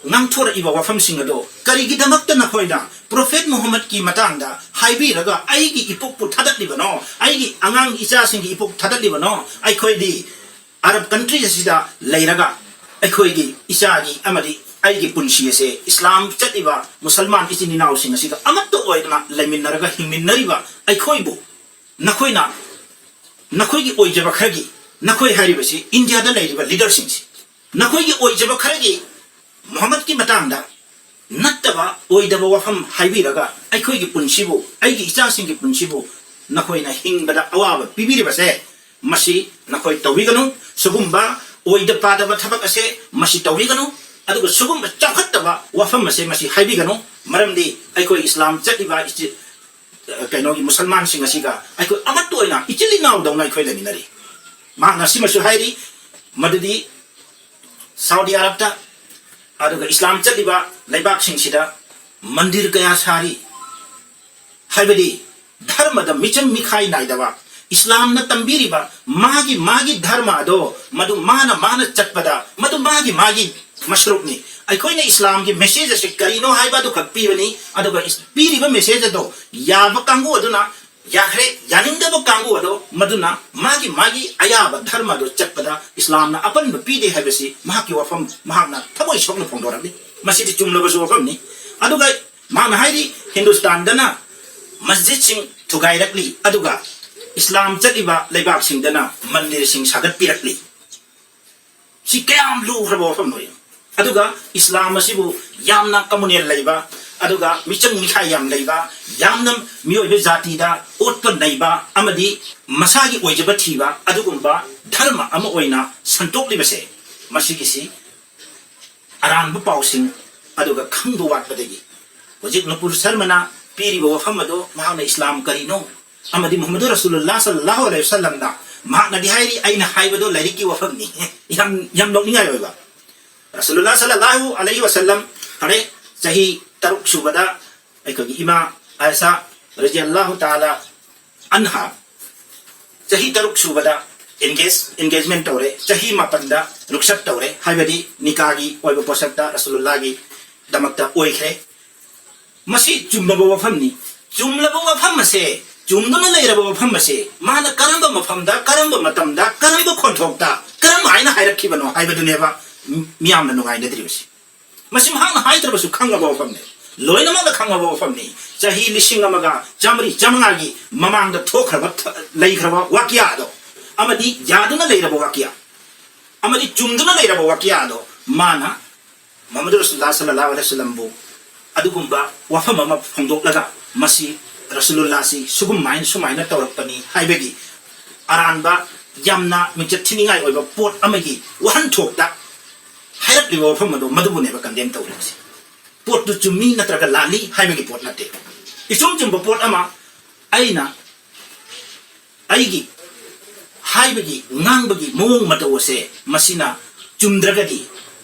ꯉꯥꯡꯊꯣꯔꯛꯏꯕ ꯋꯥꯐꯝꯁꯤꯡ ꯑꯗꯣ ꯀꯔꯤꯒꯤꯗꯃꯛꯇ ꯅꯈꯣꯏꯅ ꯄ꯭ꯔꯣꯐꯦꯠ ꯃꯨꯍꯝꯃꯗꯀꯤ ꯃꯇꯥꯡꯗ ꯍꯥꯏꯕꯤꯔꯒ ꯑꯩꯒꯤ ꯏꯄꯣꯛꯄꯨ ꯊꯥꯗꯠꯂꯤꯕꯅꯣ? ꯑꯩꯒꯤ ꯑꯉꯥꯡ ꯏꯆꯥꯁꯤꯡꯒꯤ ꯏꯄꯣꯛ ꯊꯥꯗꯠꯂꯤꯕꯅꯣ? ꯑꯩꯈꯣꯏꯗꯤ ꯑꯔꯕ ꯀꯟꯇ꯭ꯔꯤ ꯑꯁꯤꯗ ꯂꯩꯔꯒ ꯑꯩꯈꯣꯏꯒꯤ ꯏꯆꯥꯒꯤ ꯑꯃꯗꯤ ꯑꯩꯒꯤ ꯄꯨꯟꯁꯤ ꯑꯁꯦ ꯏꯁꯂꯥꯝ ꯆꯠꯂꯤꯕ ꯃꯨꯁꯜꯃꯥꯟ ꯏꯆꯤꯟ ꯏꯅꯥꯎꯁꯤꯡ ꯑꯁꯤꯒ ꯑꯃꯠꯇ ꯑꯣꯏꯗꯅ ꯂꯩꯃꯤꯟꯅꯔꯒ ꯍꯤꯡꯃꯤꯟꯅꯔꯤꯕ ꯑꯩꯈꯣꯏꯕꯨ ꯅꯈꯣꯏꯅ, ꯅꯈꯣꯏꯒꯤ ꯑꯣꯏꯖꯕ ꯈꯔꯒꯤ, ꯅꯈꯣꯏ ꯍꯥꯏꯔꯤꯕꯁꯤ ꯏꯟꯗꯤꯌꯥꯗ ꯂꯩꯔꯤꯕ ꯂꯤꯗꯔꯁꯤꯡꯁꯤ, ꯅꯈꯣꯏꯒꯤ ꯑꯣꯏꯖꯕ ꯈꯔꯒꯤ ꯃꯨꯍꯝꯃꯗꯀꯤ ꯃꯇꯥꯡꯗ ꯅꯠꯇꯕ ꯑꯣꯏꯗꯕ ꯋꯥꯐꯝ ꯍꯥꯏꯕꯤꯔꯒ ꯑꯩꯈꯣꯏꯒꯤ ꯄꯨꯟꯁꯤꯕꯨ, ꯑꯩꯒꯤ ꯏꯆꯥꯁꯤꯡꯒꯤ ꯄꯨꯟꯁꯤꯕꯨ ꯅꯈꯣꯏꯅ ꯍꯤꯡꯕꯗ ꯑꯋꯥꯕ ꯄꯤꯕꯤꯔꯤꯕꯁꯦ, ꯃꯁꯤ ꯅꯈꯣꯏ ꯇꯧꯕꯤꯒꯅꯨ꯫ ꯁꯤꯒꯨꯝꯕ ꯑꯣꯏꯗ ꯄꯥꯗꯕ ꯊꯕꯛ ꯑꯁꯦ ꯃꯁꯤ ꯇꯧꯕꯤꯒꯅꯨ꯫ ꯑꯗꯨꯒ ꯁꯤꯒꯨꯝꯕ ꯆꯥꯎꯈꯠꯇꯕ ꯋꯥꯐꯝ ꯑꯁꯦ ꯃꯁꯤ ꯍꯥꯏꯕꯤꯒꯅꯨ꯫ ꯃꯔꯝꯗꯤ ꯑꯩꯈꯣꯏ ꯏꯁꯂꯥꯝ ꯆꯠꯂꯤꯕ ꯏꯁꯇꯤ-, ꯑ, ꯀꯩꯅꯣꯒꯤ ꯃꯨꯁꯜꯃꯥꯟꯁꯤꯡ ꯑꯁꯤꯒ ꯑꯩꯈꯣꯏ ꯑꯃꯠꯇ ꯑꯣꯏꯅ ꯏꯆꯤꯜ ꯏꯅꯥꯎꯗꯧꯅ ꯑꯩꯈꯣꯏ ꯂꯩꯃꯤꯟꯅꯔꯤ꯫ ꯃꯍꯥꯛꯅ ꯑꯁꯤꯃꯁꯨ ꯍꯥꯏꯔꯤ, ꯃꯗꯨꯗꯤ ꯁꯥꯎꯗꯤ ꯑꯔꯕꯇ, ꯑꯗꯨꯒ ꯏꯁꯂꯥꯝ ꯆꯠꯂꯤꯕ ꯂꯩꯕꯥꯛꯁꯤꯡꯁꯤꯗ ꯃꯟꯗꯤꯔ ꯀꯌꯥ ꯁꯥꯔꯤ, ꯍꯥꯏꯕꯗꯤ ꯙꯔꯃꯗ ꯃꯤꯆꯪ ꯃꯤꯈꯥꯏ ꯅꯥꯏꯗꯕ, ꯏꯁꯂꯥꯝꯅ ꯇꯝꯕꯤꯔꯤꯕ ꯃꯥꯒꯤ, ꯃꯥꯒꯤ ꯙꯔꯃ ꯑꯗꯣ, ꯃꯗꯨ ꯃꯥꯅ, ꯃꯥꯅ ꯆꯠꯄꯗ ꯃꯗꯨ ꯃꯥꯒꯤ, ꯃꯥꯒꯤ ꯃꯁꯔꯨꯛꯅꯤ꯫ ꯑꯩꯈꯣꯏꯅ ꯏꯁꯂꯥꯝꯒꯤ message ꯑꯁꯤ ꯀꯔꯤꯅꯣ ꯍꯥꯏꯕ ꯑꯗꯨꯈꯛ ꯄꯤꯕꯅꯤ, ꯑꯗꯨꯒ ꯏꯁ-, ꯄꯤꯔꯤꯕ message ꯑꯗꯣ ꯌꯥꯕ ꯀꯥꯡꯕꯨ ꯑꯗꯨꯅ ꯌꯥꯈ꯭ꯔꯦ, ꯌꯥꯅꯤꯡꯗꯕ ꯀꯥꯡꯕꯨ ꯑꯗꯣ ꯃꯗꯨꯅ ꯃꯥꯒꯤ, ꯃꯥꯒꯤ ꯑꯌꯥꯕ ꯙꯔꯃ ꯑꯗꯨ ꯆꯠꯄꯗ ꯏꯁꯂꯥꯝꯅ ꯑꯄꯟꯕ ꯄꯤꯗꯦ ꯍꯥꯏꯕꯁꯤ ꯃꯍꯥꯛꯀꯤ ꯋꯥꯐꯝ ꯃꯍꯥꯛꯅ ꯊꯃꯣꯏ ꯁꯣꯛꯅ ꯐꯣꯡꯗꯣꯔꯛꯂꯤ꯫ ꯃꯁꯤꯗꯤ ꯆꯨꯝꯂꯕꯁꯨ ꯋꯥꯐꯝꯅꯤ꯫ ꯑꯗꯨꯒ ꯃꯍꯥꯛꯅ ꯍꯥꯏꯔꯤ, ꯍꯤꯟꯗꯨꯁꯇꯥꯟꯗꯅ ꯃꯁꯖꯤꯗꯁꯤꯡ ꯊꯨꯒꯥꯏꯔꯛꯂꯤ, ꯑꯗꯨꯒ ꯏꯁꯂꯥꯝ ꯆꯠꯂꯤꯕ ꯂꯩꯕꯥꯛꯁꯤꯡꯗꯅ ꯃꯟꯗꯤꯔꯁꯤꯡ ꯁꯥꯒꯠꯄꯤꯔꯛꯂꯤ꯫ ꯁꯤ ꯀꯌꯥꯝ ꯂꯨꯈ꯭ꯔꯕ ꯋꯥꯐꯝꯅꯣ ꯌꯦꯡꯉꯨ꯫ ꯑꯗꯨꯒ ꯏꯁꯂꯥꯝ ꯑꯁꯤꯕꯨ ꯌꯥꯝꯅ communal ꯂꯩꯕ, ꯑꯗꯨꯒ ꯃꯤꯆꯪ ꯃꯤꯈꯥꯏ ꯌꯥꯝ ꯂꯩꯕ, ꯌꯥꯝꯅ ꯃꯤꯑꯣꯏꯕ ꯖꯥꯇꯤꯗ ꯑꯣꯠꯄ ꯅꯩꯕ ꯑꯃꯗꯤ ꯃꯁꯥꯒꯤ ꯑꯣꯏꯖꯕ ꯊꯤꯕ ꯑꯗꯨꯒꯨꯝꯕ ꯙꯔꯃ ꯑꯃ ꯑꯣꯏꯅ ꯁꯟꯇꯣꯛꯂꯤꯕꯁꯦ, ꯃꯁꯤꯒꯤꯁꯤ ꯑꯔꯥꯟꯕ ꯄꯥꯎꯁꯤꯡ ꯑꯗꯨꯒ ꯈꯪꯕ ꯋꯥꯠꯄꯗꯒꯤ ꯍꯧꯖꯤꯛ ꯅꯨꯄꯨꯔ ꯁꯔꯃꯅ ꯄꯤꯔꯤꯕ ꯋꯥꯐꯝ ꯑꯗꯣ, ꯃꯍꯥꯛꯅ ꯏꯁꯂꯥꯝ ꯀꯔꯤꯅꯣ ꯑꯃꯗꯤ ꯃꯨꯍꯝꯃꯗꯨ ꯔꯁꯨꯂꯨꯜꯂꯥꯍ ꯁꯜꯂꯜꯂꯥꯍꯨ ꯑꯂꯩꯍꯤ ꯋꯁꯜꯂꯝꯗ ꯃꯍꯥꯛꯅꯗꯤ ꯍꯥꯏꯔꯤ, "ꯑꯩꯅ ꯍꯥꯏꯕꯗꯣ ꯂꯥꯏꯔꯤꯛꯀꯤ ꯋꯥꯐꯝꯅꯤ"꯫ ꯌꯥꯝ, ꯌꯥꯝ ꯅꯣꯛꯅꯤꯡꯉꯥꯏ ꯑꯣꯏꯕ꯫ ꯔꯁꯨꯂꯨꯜꯂꯥꯍ ꯁꯜꯂꯜꯂꯥꯍꯨ ꯑꯂꯩꯍꯤ ꯋꯁꯜꯂꯝ ꯐꯔꯦ, ꯆꯍꯤ ꯇꯔꯨꯛ ꯁꯨꯕꯗ ꯑꯩꯈꯣꯏꯒꯤ ꯏꯃꯥ ꯑꯥꯏꯁꯥ ꯔꯖꯤꯌꯜꯂꯥꯍꯨ ꯇꯥꯂꯥ ꯑꯟꯍꯥ ꯆꯍꯤ ꯇꯔꯨꯛ ꯁꯨꯕꯗ engage, engagement ꯇꯧꯔꯦ, ꯆꯍꯤ ꯃꯥꯄꯟꯗ ꯔꯨꯛꯁꯠ ꯇꯧꯔꯦ, ꯍꯥꯏꯕꯗꯤ ꯅꯤꯀꯥꯒꯤ ꯑꯣꯏꯕ ꯄꯣꯠꯁꯛꯇ ꯔꯁꯨꯂꯨꯜꯂꯥꯍꯒꯤ ꯗꯃꯛꯇ ꯑꯣꯏꯈ꯭ꯔꯦ꯫ ꯃꯁꯤ ꯆꯨꯝꯂꯕ ꯋꯥꯐꯝꯅꯤ꯫ ꯆꯨꯝꯂꯕ ꯋꯥꯐꯝ ꯑꯁꯦ, ꯆꯨꯝꯗꯨꯅ ꯂꯩꯔꯕ ꯋꯥꯐꯝ ꯑꯁꯦ ꯃꯥꯅ ꯀꯔꯝꯕ ꯃꯐꯝꯗ, ꯀꯔꯝꯕ ꯃꯇꯝꯗ, ꯀꯔꯝꯕ ꯈꯣꯟꯊꯣꯛꯇ, ꯀꯔꯝ ꯍꯥꯏꯅ ꯍꯥꯏꯔꯛꯈꯤꯕꯅꯣ ꯍꯥꯏꯕꯗꯨꯅꯦꯕ ꯃꯤ-, ꯃꯤꯌꯥꯝꯅ ꯅꯨꯡꯉꯥꯏꯅꯗ꯭ꯔꯤꯕꯁꯤ꯫ ꯃꯁꯤ ꯃꯍꯥꯛꯅ ꯍꯥꯏꯗ꯭ꯔꯕꯁꯨ ꯈꯪꯉꯕ ꯋꯥꯐꯝꯅꯤ꯫ ꯂꯣꯏꯅꯃꯛꯅ ꯈꯪꯉꯕ ꯋꯥꯐꯝꯅꯤ꯫ ꯆꯍꯤ ꯂꯤꯁꯤꯡ ꯑꯃꯒ ꯆꯥꯃꯔꯤ ꯆꯥꯃꯉꯥꯒꯤ ꯃꯃꯥꯡꯗ ꯊꯣꯛꯈ꯭ꯔꯕ ꯊ-, ꯂꯩꯈ꯭ꯔꯕ ꯋꯥꯀꯤꯌꯥ ꯑꯗꯣ, ꯑꯃꯗꯤ ꯌꯥꯗꯨꯅ ꯂꯩꯔꯕ ꯋꯥꯀꯤꯌꯥ, ꯑꯃꯗꯤ ꯆꯨꯝꯗꯨꯅ ꯂꯩꯔꯕ ꯋꯥꯀꯤꯌꯥ ꯑꯗꯣ ꯃꯥꯅ ꯃꯨꯍꯝꯃꯗ ꯔꯁꯨꯜꯂꯥ ꯁꯜꯂꯜꯂꯥꯍꯨ ꯑꯂꯩꯍꯤ ꯋꯥꯁꯜꯂꯝꯕꯨ ꯑꯗꯨꯒꯨꯝꯕ ꯋꯥꯐꯝ ꯑꯃ ꯐꯣꯡꯗꯣꯛꯂꯒ, ꯃꯁꯤ ꯔꯁꯨꯂꯨꯜꯂꯥꯁꯤ ꯁꯨꯒꯨꯝꯃꯥꯏꯅ ꯁꯨꯃꯥꯏꯅ ꯇꯧꯔꯛꯄꯅꯤ ꯍꯥꯏꯕꯒꯤ ꯑꯔꯥꯟꯕ, ꯌꯥꯝꯅ ꯃꯤꯡꯆꯠ ꯊꯤꯅꯤꯡꯉꯥꯏ ꯑꯣꯏꯕ ꯄꯣꯠ ꯑꯃꯒꯤ ꯋꯥꯍꯟꯊꯣꯛꯇ ꯍꯥꯏꯔꯛꯂꯤꯕ ꯋꯥꯐꯝ ꯑꯗꯨ, ꯃꯗꯨꯕꯨꯅꯦꯕ ꯀꯟꯗꯦꯝ ꯇꯧꯔꯤꯕꯁꯤ꯫ ꯄꯣꯠꯇꯨ ꯆꯨꯝꯃꯤ ꯅꯠꯇ꯭ꯔꯒ ꯂꯥꯜꯂꯤ ꯍꯥꯏꯕꯒꯤ ꯄꯣꯠ ꯅꯠꯇꯦ꯫ ꯏꯆꯨꯝ ꯆꯨꯝꯕ ꯄꯣꯠ ꯑꯃ ꯑꯩꯅ ꯑꯩꯒꯤ ꯍꯥꯏꯕꯒꯤ, ꯉꯥꯡꯕꯒꯤ ꯃꯑꯣꯡ ꯃꯇꯧ ꯑꯁꯦ ꯃꯁꯤꯅ ꯆꯨꯝꯗ꯭ꯔꯒꯗꯤ,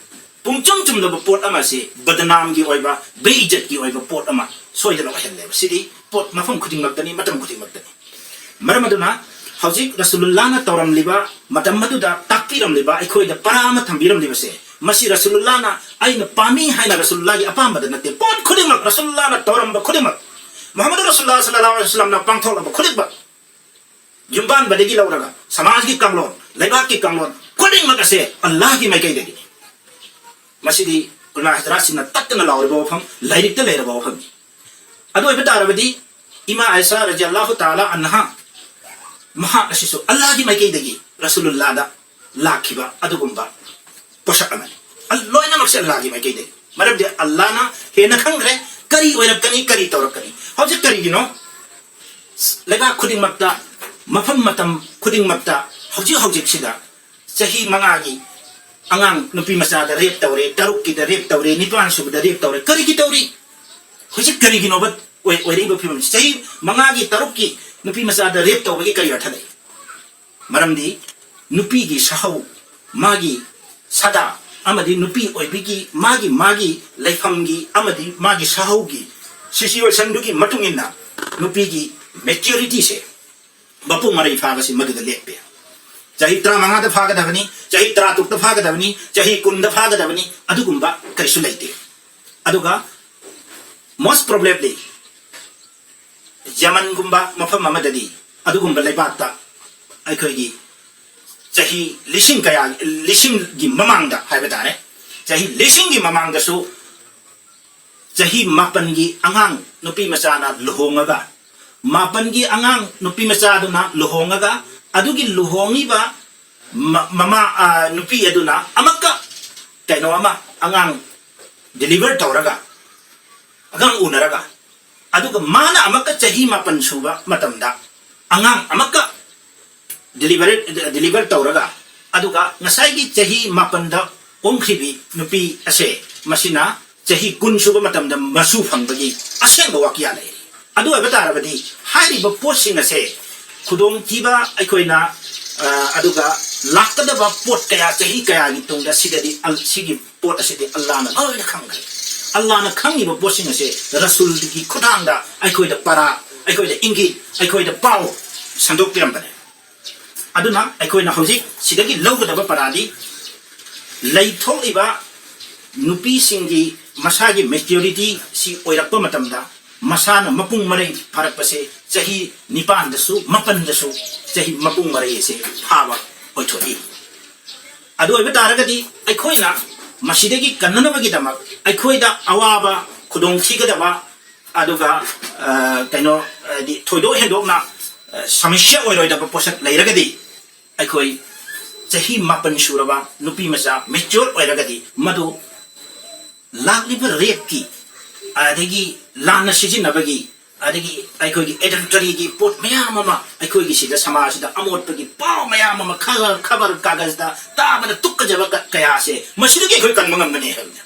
ꯄꯨꯡꯆꯨꯝ ꯆꯨꯝꯗꯕ ꯄꯣꯠ ꯑꯃꯁꯦ ꯕꯗꯅꯥꯝꯒꯤ ꯑꯣꯏꯕ, ꯕꯦꯏꯖꯠꯀꯤ ꯑꯣꯏꯕ ꯄꯣꯠ ꯑꯃ ꯁꯣꯏꯗꯅ ꯑꯣꯏꯍꯜꯂꯦꯕ꯫ ꯁꯤꯗꯤ ꯄꯣꯠ ꯃꯐꯝ ꯈꯨꯗꯤꯡꯃꯛꯇꯅꯤ, ꯃꯇꯝ ꯈꯨꯗꯤꯡꯃꯛꯇꯅꯤ꯫ ꯃꯔꯝ ꯑꯗꯨꯅ ꯍꯧꯖꯤꯛ ꯔꯁꯨꯂꯨꯜꯂꯥꯅ ꯇꯧꯔꯝꯂꯤꯕ, ꯃꯇꯝ ꯑꯗꯨꯗ ꯇꯥꯛꯄꯤꯔꯝꯂꯤꯕ, ꯑꯩꯈꯣꯏꯗ ꯄꯔꯥ ꯑꯃ ꯊꯝꯕꯤꯔꯝꯂꯤꯕꯁꯦ, ꯃꯁꯤ ꯔꯁꯨꯂꯨꯜꯂꯥꯅ ꯑꯩꯅ ꯄꯥꯝꯃꯤ ꯍꯥꯏꯅ ꯔꯁꯨꯂꯨꯜꯂꯥꯒꯤ ꯑꯄꯥꯝꯕꯗ ꯅꯠꯇꯦ꯫ ꯄꯣꯠ ꯈꯨꯗꯤꯡꯃꯛ, ꯔꯁꯨꯂꯨꯜꯂꯥꯅ ꯇꯧꯔꯝꯕ ꯈꯨꯗꯤꯡꯃꯛ, ꯃꯨꯍꯝꯃꯗ ꯔꯁꯨꯂꯨꯜꯂꯥ ꯁꯜꯂꯜꯂꯥꯍꯨ ꯑꯂꯩꯍꯤ ꯋꯥꯁꯜꯂꯝꯅ ꯄꯥꯡꯊꯣꯛꯂꯝꯕ ꯈꯨꯗꯤꯡꯃꯛ, ꯌꯨꯝꯕꯥꯟꯕꯗꯒꯤ ꯂꯧꯔꯒ ꯁꯃꯥꯖꯒꯤ ꯀꯥꯡꯂꯣꯟ, ꯂꯩꯕꯥꯛꯀꯤ ꯀꯥꯡꯂꯣꯟ ꯈꯨꯗꯤꯡꯃꯛ ꯑꯁꯦ ꯑꯜꯂꯥꯍꯒꯤ ꯃꯥꯏꯀꯩꯗꯒꯤꯅꯤ꯫ ꯃꯁꯤꯗꯤ ꯎꯂꯃꯥ ꯍꯖꯔꯥꯠꯁꯤꯡꯅ ꯇꯠꯇꯅ ꯂꯥꯎꯔꯤꯕ ꯋꯥꯐꯝ, ꯂꯥꯏꯔꯤꯛꯇ ꯂꯩꯔꯕ ꯋꯥꯐꯝꯅꯤ꯫ ꯑꯗꯨ ꯑꯣꯏꯕ ꯇꯥꯔꯕꯗꯤ ꯏꯃꯥ ꯑꯥꯏꯁꯥ ꯔꯖꯤꯌꯜꯂꯥꯍꯨ ꯇꯥꯂꯥ ꯑꯟꯍꯥ, ꯃꯍꯥꯛ ꯑꯁꯤꯁꯨ ꯑꯜꯂꯥꯍꯒꯤ ꯃꯥꯏꯀꯩꯗꯒꯤ ꯔꯁꯨꯂꯨꯜꯂꯥꯗ ꯂꯥꯛꯈꯤꯕ ꯑꯗꯨꯒꯨꯝꯕ ꯄꯣꯠꯁꯛ ꯑꯃꯅꯤ꯫ ꯑꯜ-, ꯂꯣꯏꯅꯃꯛꯁꯦ ꯑꯜꯂꯥꯍꯒꯤ ꯃꯥꯏꯀꯩꯗꯒꯤ꯫ ꯃꯔꯝꯗꯤ ꯑꯜꯂꯥꯍꯅ ꯍꯦꯟꯅ ꯈꯪꯈ꯭ꯔꯦ ꯀꯔꯤ ꯑꯣꯏꯔꯛꯀꯅꯤ, ꯀꯔꯤ ꯇꯧꯔꯛꯀꯅꯤ꯫ ꯍꯧꯖꯤꯛ ꯀꯔꯤꯒꯤꯅꯣ ꯂꯩꯕꯥꯛ ꯈꯨꯗꯤꯡꯃꯛꯇ, ꯃꯐꯝ ꯃꯇꯝ ꯈꯨꯗꯤꯡꯃꯛꯇ ꯍꯧꯖꯤꯛ ꯍꯧꯖꯤꯛꯁꯤꯗ ꯆꯍꯤ ꯃꯉꯥꯒꯤ ꯑꯉꯥꯡ ꯅꯨꯄꯤ ꯃꯆꯥꯗ ꯔꯦꯞ ꯇꯧꯔꯦ, ꯇꯔꯨꯛꯀꯤꯗ ꯔꯦꯞ ꯇꯧꯔꯦ, ꯅꯤꯄꯥꯟ ꯁꯨꯕꯗ ꯔꯦꯞ ꯇꯧꯔꯦ? ꯀꯔꯤꯒꯤ ꯇꯧꯔꯤ? ꯍꯧꯖꯤꯛ ꯀꯔꯤꯒꯤꯅꯣꯕ ꯑꯣꯏ-, ꯑꯣꯏꯔꯛꯏꯕ ꯐꯤꯕꯝꯁꯤ? ꯆꯍꯤ ꯃꯉꯥꯒꯤ, ꯇꯔꯨꯛꯀꯤ ꯅꯨꯄꯤ ꯃꯆꯥꯗ ꯔꯦꯞ ꯇꯧꯕꯒꯤ ꯀꯔꯤ ꯑꯔꯊ ꯂꯩ? ꯃꯔꯝꯗꯤ ꯅꯨꯄꯤꯒꯤ ꯁꯥꯍꯧ, ꯃꯥꯒꯤ ꯁꯥꯗꯥ ꯑꯃꯗꯤ ꯅꯨꯄꯤ ꯑꯣꯏꯕꯤꯒꯤ ꯃꯥꯒꯤ, ꯃꯥꯒꯤ ꯂꯩꯐꯝꯒꯤ ꯑꯃꯗꯤ ꯃꯥꯒꯤ ꯁꯥꯍꯧꯒꯤ ꯁꯤꯆꯨꯋꯦꯁꯟꯗꯨꯒꯤ ꯃꯇꯨꯡ ꯏꯟꯅ ꯅꯨꯄꯤꯒꯤ ꯃꯦꯆ꯭ꯌꯨꯔꯤꯇꯤꯁꯦ, ꯃꯄꯨꯡ ꯃꯔꯩ ꯐꯥꯕꯁꯤ ꯃꯗꯨꯗ ꯂꯦꯞꯄꯦ꯫ ꯆꯍꯤ ꯇꯔꯥꯃꯉꯥꯗ ꯐꯥꯒꯗꯕꯅꯤ, ꯆꯍꯤ ꯇꯔꯥꯇꯔꯨꯛꯇ ꯐꯥꯒꯗꯕꯅꯤ, ꯆꯍꯤ ꯀꯨꯟꯗ ꯐꯥꯒꯗꯕꯅꯤ, ꯑꯗꯨꯒꯨꯝꯕ ꯀꯔꯤꯁꯨ ꯂꯩꯇꯦ꯫ ꯑꯗꯨꯒ most probably ꯌꯃꯟꯒꯨꯝꯕ ꯃꯐꯝ ꯑꯃꯗꯗꯤ, ꯑꯗꯨꯒꯨꯝꯕ ꯂꯩꯕꯥꯛꯇ ꯑꯩꯈꯣꯏꯒꯤ ꯆꯍꯤ ꯂꯤꯁꯤꯡ ꯀꯌꯥ, ꯂꯤꯁꯤꯡꯒꯤ ꯃꯃꯥꯡꯗ ꯍꯥꯏꯕ ꯇꯥꯔꯦ, ꯆꯍꯤ ꯂꯤꯁꯤꯡꯒꯤ ꯃꯃꯥꯡꯗꯁꯨ ꯆꯍꯤ ꯃꯥꯄꯟꯒꯤ ꯑꯉꯥꯡ ꯅꯨꯄꯤ ꯃꯆꯥꯅ ꯂꯨꯍꯣꯡꯉꯒ, ꯃꯥꯄꯟꯒꯤ ꯑꯉꯥꯡ ꯅꯨꯄꯤ ꯃꯆꯥꯗꯨꯅ ꯂꯨꯍꯣꯡꯉꯒ, ꯑꯗꯨꯒꯤ ꯂꯨꯍꯣꯡꯉꯤꯕ ꯃ-, ꯃꯃꯥ, ꯑ, ꯅꯨꯄꯤ ꯑꯗꯨꯅ ꯑꯃꯛꯀ ꯀꯩꯅꯣ ꯑꯃ, ꯑꯉꯥꯡ deliver ꯇꯧꯔꯒ, ꯑꯉꯥꯡ ꯎꯅꯔꯒ, ꯑꯗꯨꯒ ꯃꯥꯅ ꯑꯃꯨꯛꯀ ꯆꯍꯤ ꯃꯥꯄꯟ ꯁꯨꯕ ꯃꯇꯝꯗ ꯑꯉꯥꯡ ꯑꯃꯨꯛꯀ deliver deliver ꯇꯧꯔꯒ, ꯑꯗꯨꯒ ꯉꯁꯥꯏꯒꯤ ꯆꯍꯤ ꯃꯥꯄꯟꯗ ꯑꯣꯟꯈ꯭ꯔꯤꯕꯤ ꯅꯨꯄꯤ ꯑꯁꯦ, ꯃꯁꯤꯅ ꯆꯍꯤ ꯀꯨꯟ ꯁꯨꯕ ꯃꯇꯝꯗ ꯃꯁꯨ ꯐꯪꯕꯒꯤ ꯑꯁꯦꯡꯕ ꯋꯥꯀꯤꯌꯥ ꯂꯩꯔꯤ꯫ ꯑꯗꯨ ꯑꯣꯏꯕ ꯇꯥꯔꯕꯗꯤ ꯍꯥꯏꯔꯤꯕ ꯄꯣꯠꯁꯤꯡ ꯑꯁꯦ ꯈꯨꯗꯣꯡꯊꯤꯕ ꯑꯩꯈꯣꯏꯅ, ꯑ, ꯑꯗꯨꯒ ꯂꯥꯛꯀꯗꯕ ꯄꯣꯠ ꯀꯌꯥ, ꯆꯍꯤ ꯀꯌꯥꯒꯤ ꯇꯨꯡꯗ ꯁꯤꯗꯗꯤ ꯑꯜ-, ꯁꯤꯒꯤ ꯄꯣꯠ ꯑꯁꯤꯗꯤ ꯑꯜꯂꯥꯅ ꯂꯣꯏꯅ ꯈꯪꯈ꯭ꯔꯦ꯫ ꯑꯜꯂꯥꯅ ꯈꯪꯉꯤꯕ ꯄꯣꯠꯁꯤꯡ ꯑꯁꯦ ꯔꯁꯨꯜꯒꯤ ꯈꯨꯠꯊꯥꯡꯗ ꯑꯩꯈꯣꯏꯗ ꯄꯔꯥ, ꯑꯩꯈꯣꯏꯗ ꯏꯪꯒꯤꯠ, ꯑꯩꯈꯣꯏꯗ ꯄꯥꯎ ꯁꯟꯗꯣꯛꯄꯤꯔꯝꯕꯅꯦ꯫ ꯑꯗꯨꯅ ꯑꯩꯈꯣꯏꯅ ꯍꯧꯖꯤꯛ ꯁꯤꯗꯒꯤ ꯂꯧꯒꯗꯕ ꯄꯔꯥꯗꯤ, ꯂꯩꯊꯣꯛꯂꯤꯕ ꯅꯨꯄꯤꯁꯤꯡꯒꯤ ꯃꯁꯥꯒꯤ maturity ꯁꯤ ꯑꯣꯏꯔꯛꯄ ꯃꯇꯝꯗ, ꯃꯁꯥꯅ ꯃꯄꯨꯡ ꯃꯔꯩ ꯐꯥꯔꯛꯄꯁꯦ ꯆꯍꯤ ꯅꯤꯄꯥꯟꯗꯁꯨ, ꯃꯥꯄꯟꯗꯁꯨ ꯆꯍꯤ ꯃꯄꯨꯡ ꯃꯔꯩ ꯑꯁꯦ ꯐꯥꯕ ꯑꯣꯏꯊꯣꯛꯏ꯫ ꯑꯗꯨ ꯑꯣꯏꯕ ꯇꯥꯔꯒꯗꯤ ꯑꯩꯈꯣꯏꯅ ꯃꯁꯤꯗꯒꯤ ꯀꯟꯅꯅꯕꯒꯤꯗꯃꯛ ꯑꯩꯈꯣꯏꯗ ꯑꯋꯥꯕ, ꯈꯨꯗꯣꯡꯊꯤꯒꯗꯕ, ꯑꯗꯨꯒ, ꯑ, ꯀꯩꯅꯣ, ꯍꯥꯏꯗꯤ ꯊꯣꯏꯗꯣꯛ ꯍꯦꯟꯗꯣꯛꯅ, ꯑ, ꯁꯃꯁ꯭ꯌꯥ ꯑꯣꯏꯔꯣꯏꯗꯕ ꯄꯣꯠꯁꯛ ꯂꯩꯔꯒꯗꯤ, ꯑꯩꯈꯣꯏ ꯆꯍꯤ ꯃꯥꯄꯟ ꯁꯨꯔꯕ ꯅꯨꯄꯤ ꯃꯆꯥ mature ꯑꯣꯏꯔꯒꯗꯤ, ꯃꯗꯨ ꯂꯥꯛꯂꯤꯕ rapeꯀꯤ, ꯑꯗꯒꯤ ꯂꯥꯟꯅ ꯁꯤꯖꯤꯟꯅꯕꯒꯤ, ꯑꯗꯒꯤ ꯑꯩꯈꯣꯏꯒꯤ adulteryꯒꯤ ꯄꯣꯠ ꯃꯌꯥꯝ ꯑꯃ, ꯑꯩꯈꯣꯏꯒꯤ ꯁꯤꯗ ꯁꯃꯥꯖꯁꯤꯗ ꯑꯃꯣꯠꯄꯒꯤ ꯄꯥꯎ ꯃꯌꯥꯝ ꯑꯃ, ꯈꯕꯔ, ꯈꯕꯔ ꯀꯥꯒꯖꯗ ꯇꯥꯕꯗ ꯇꯨꯀꯠꯆꯕ ꯀ-, ꯀꯌꯥꯁꯦ ꯃꯁꯤꯗꯒꯤ ꯑꯩꯈꯣꯏ ꯀꯟꯕ ꯉꯝꯒꯅꯤ ꯍꯥꯏꯕꯅꯤ꯫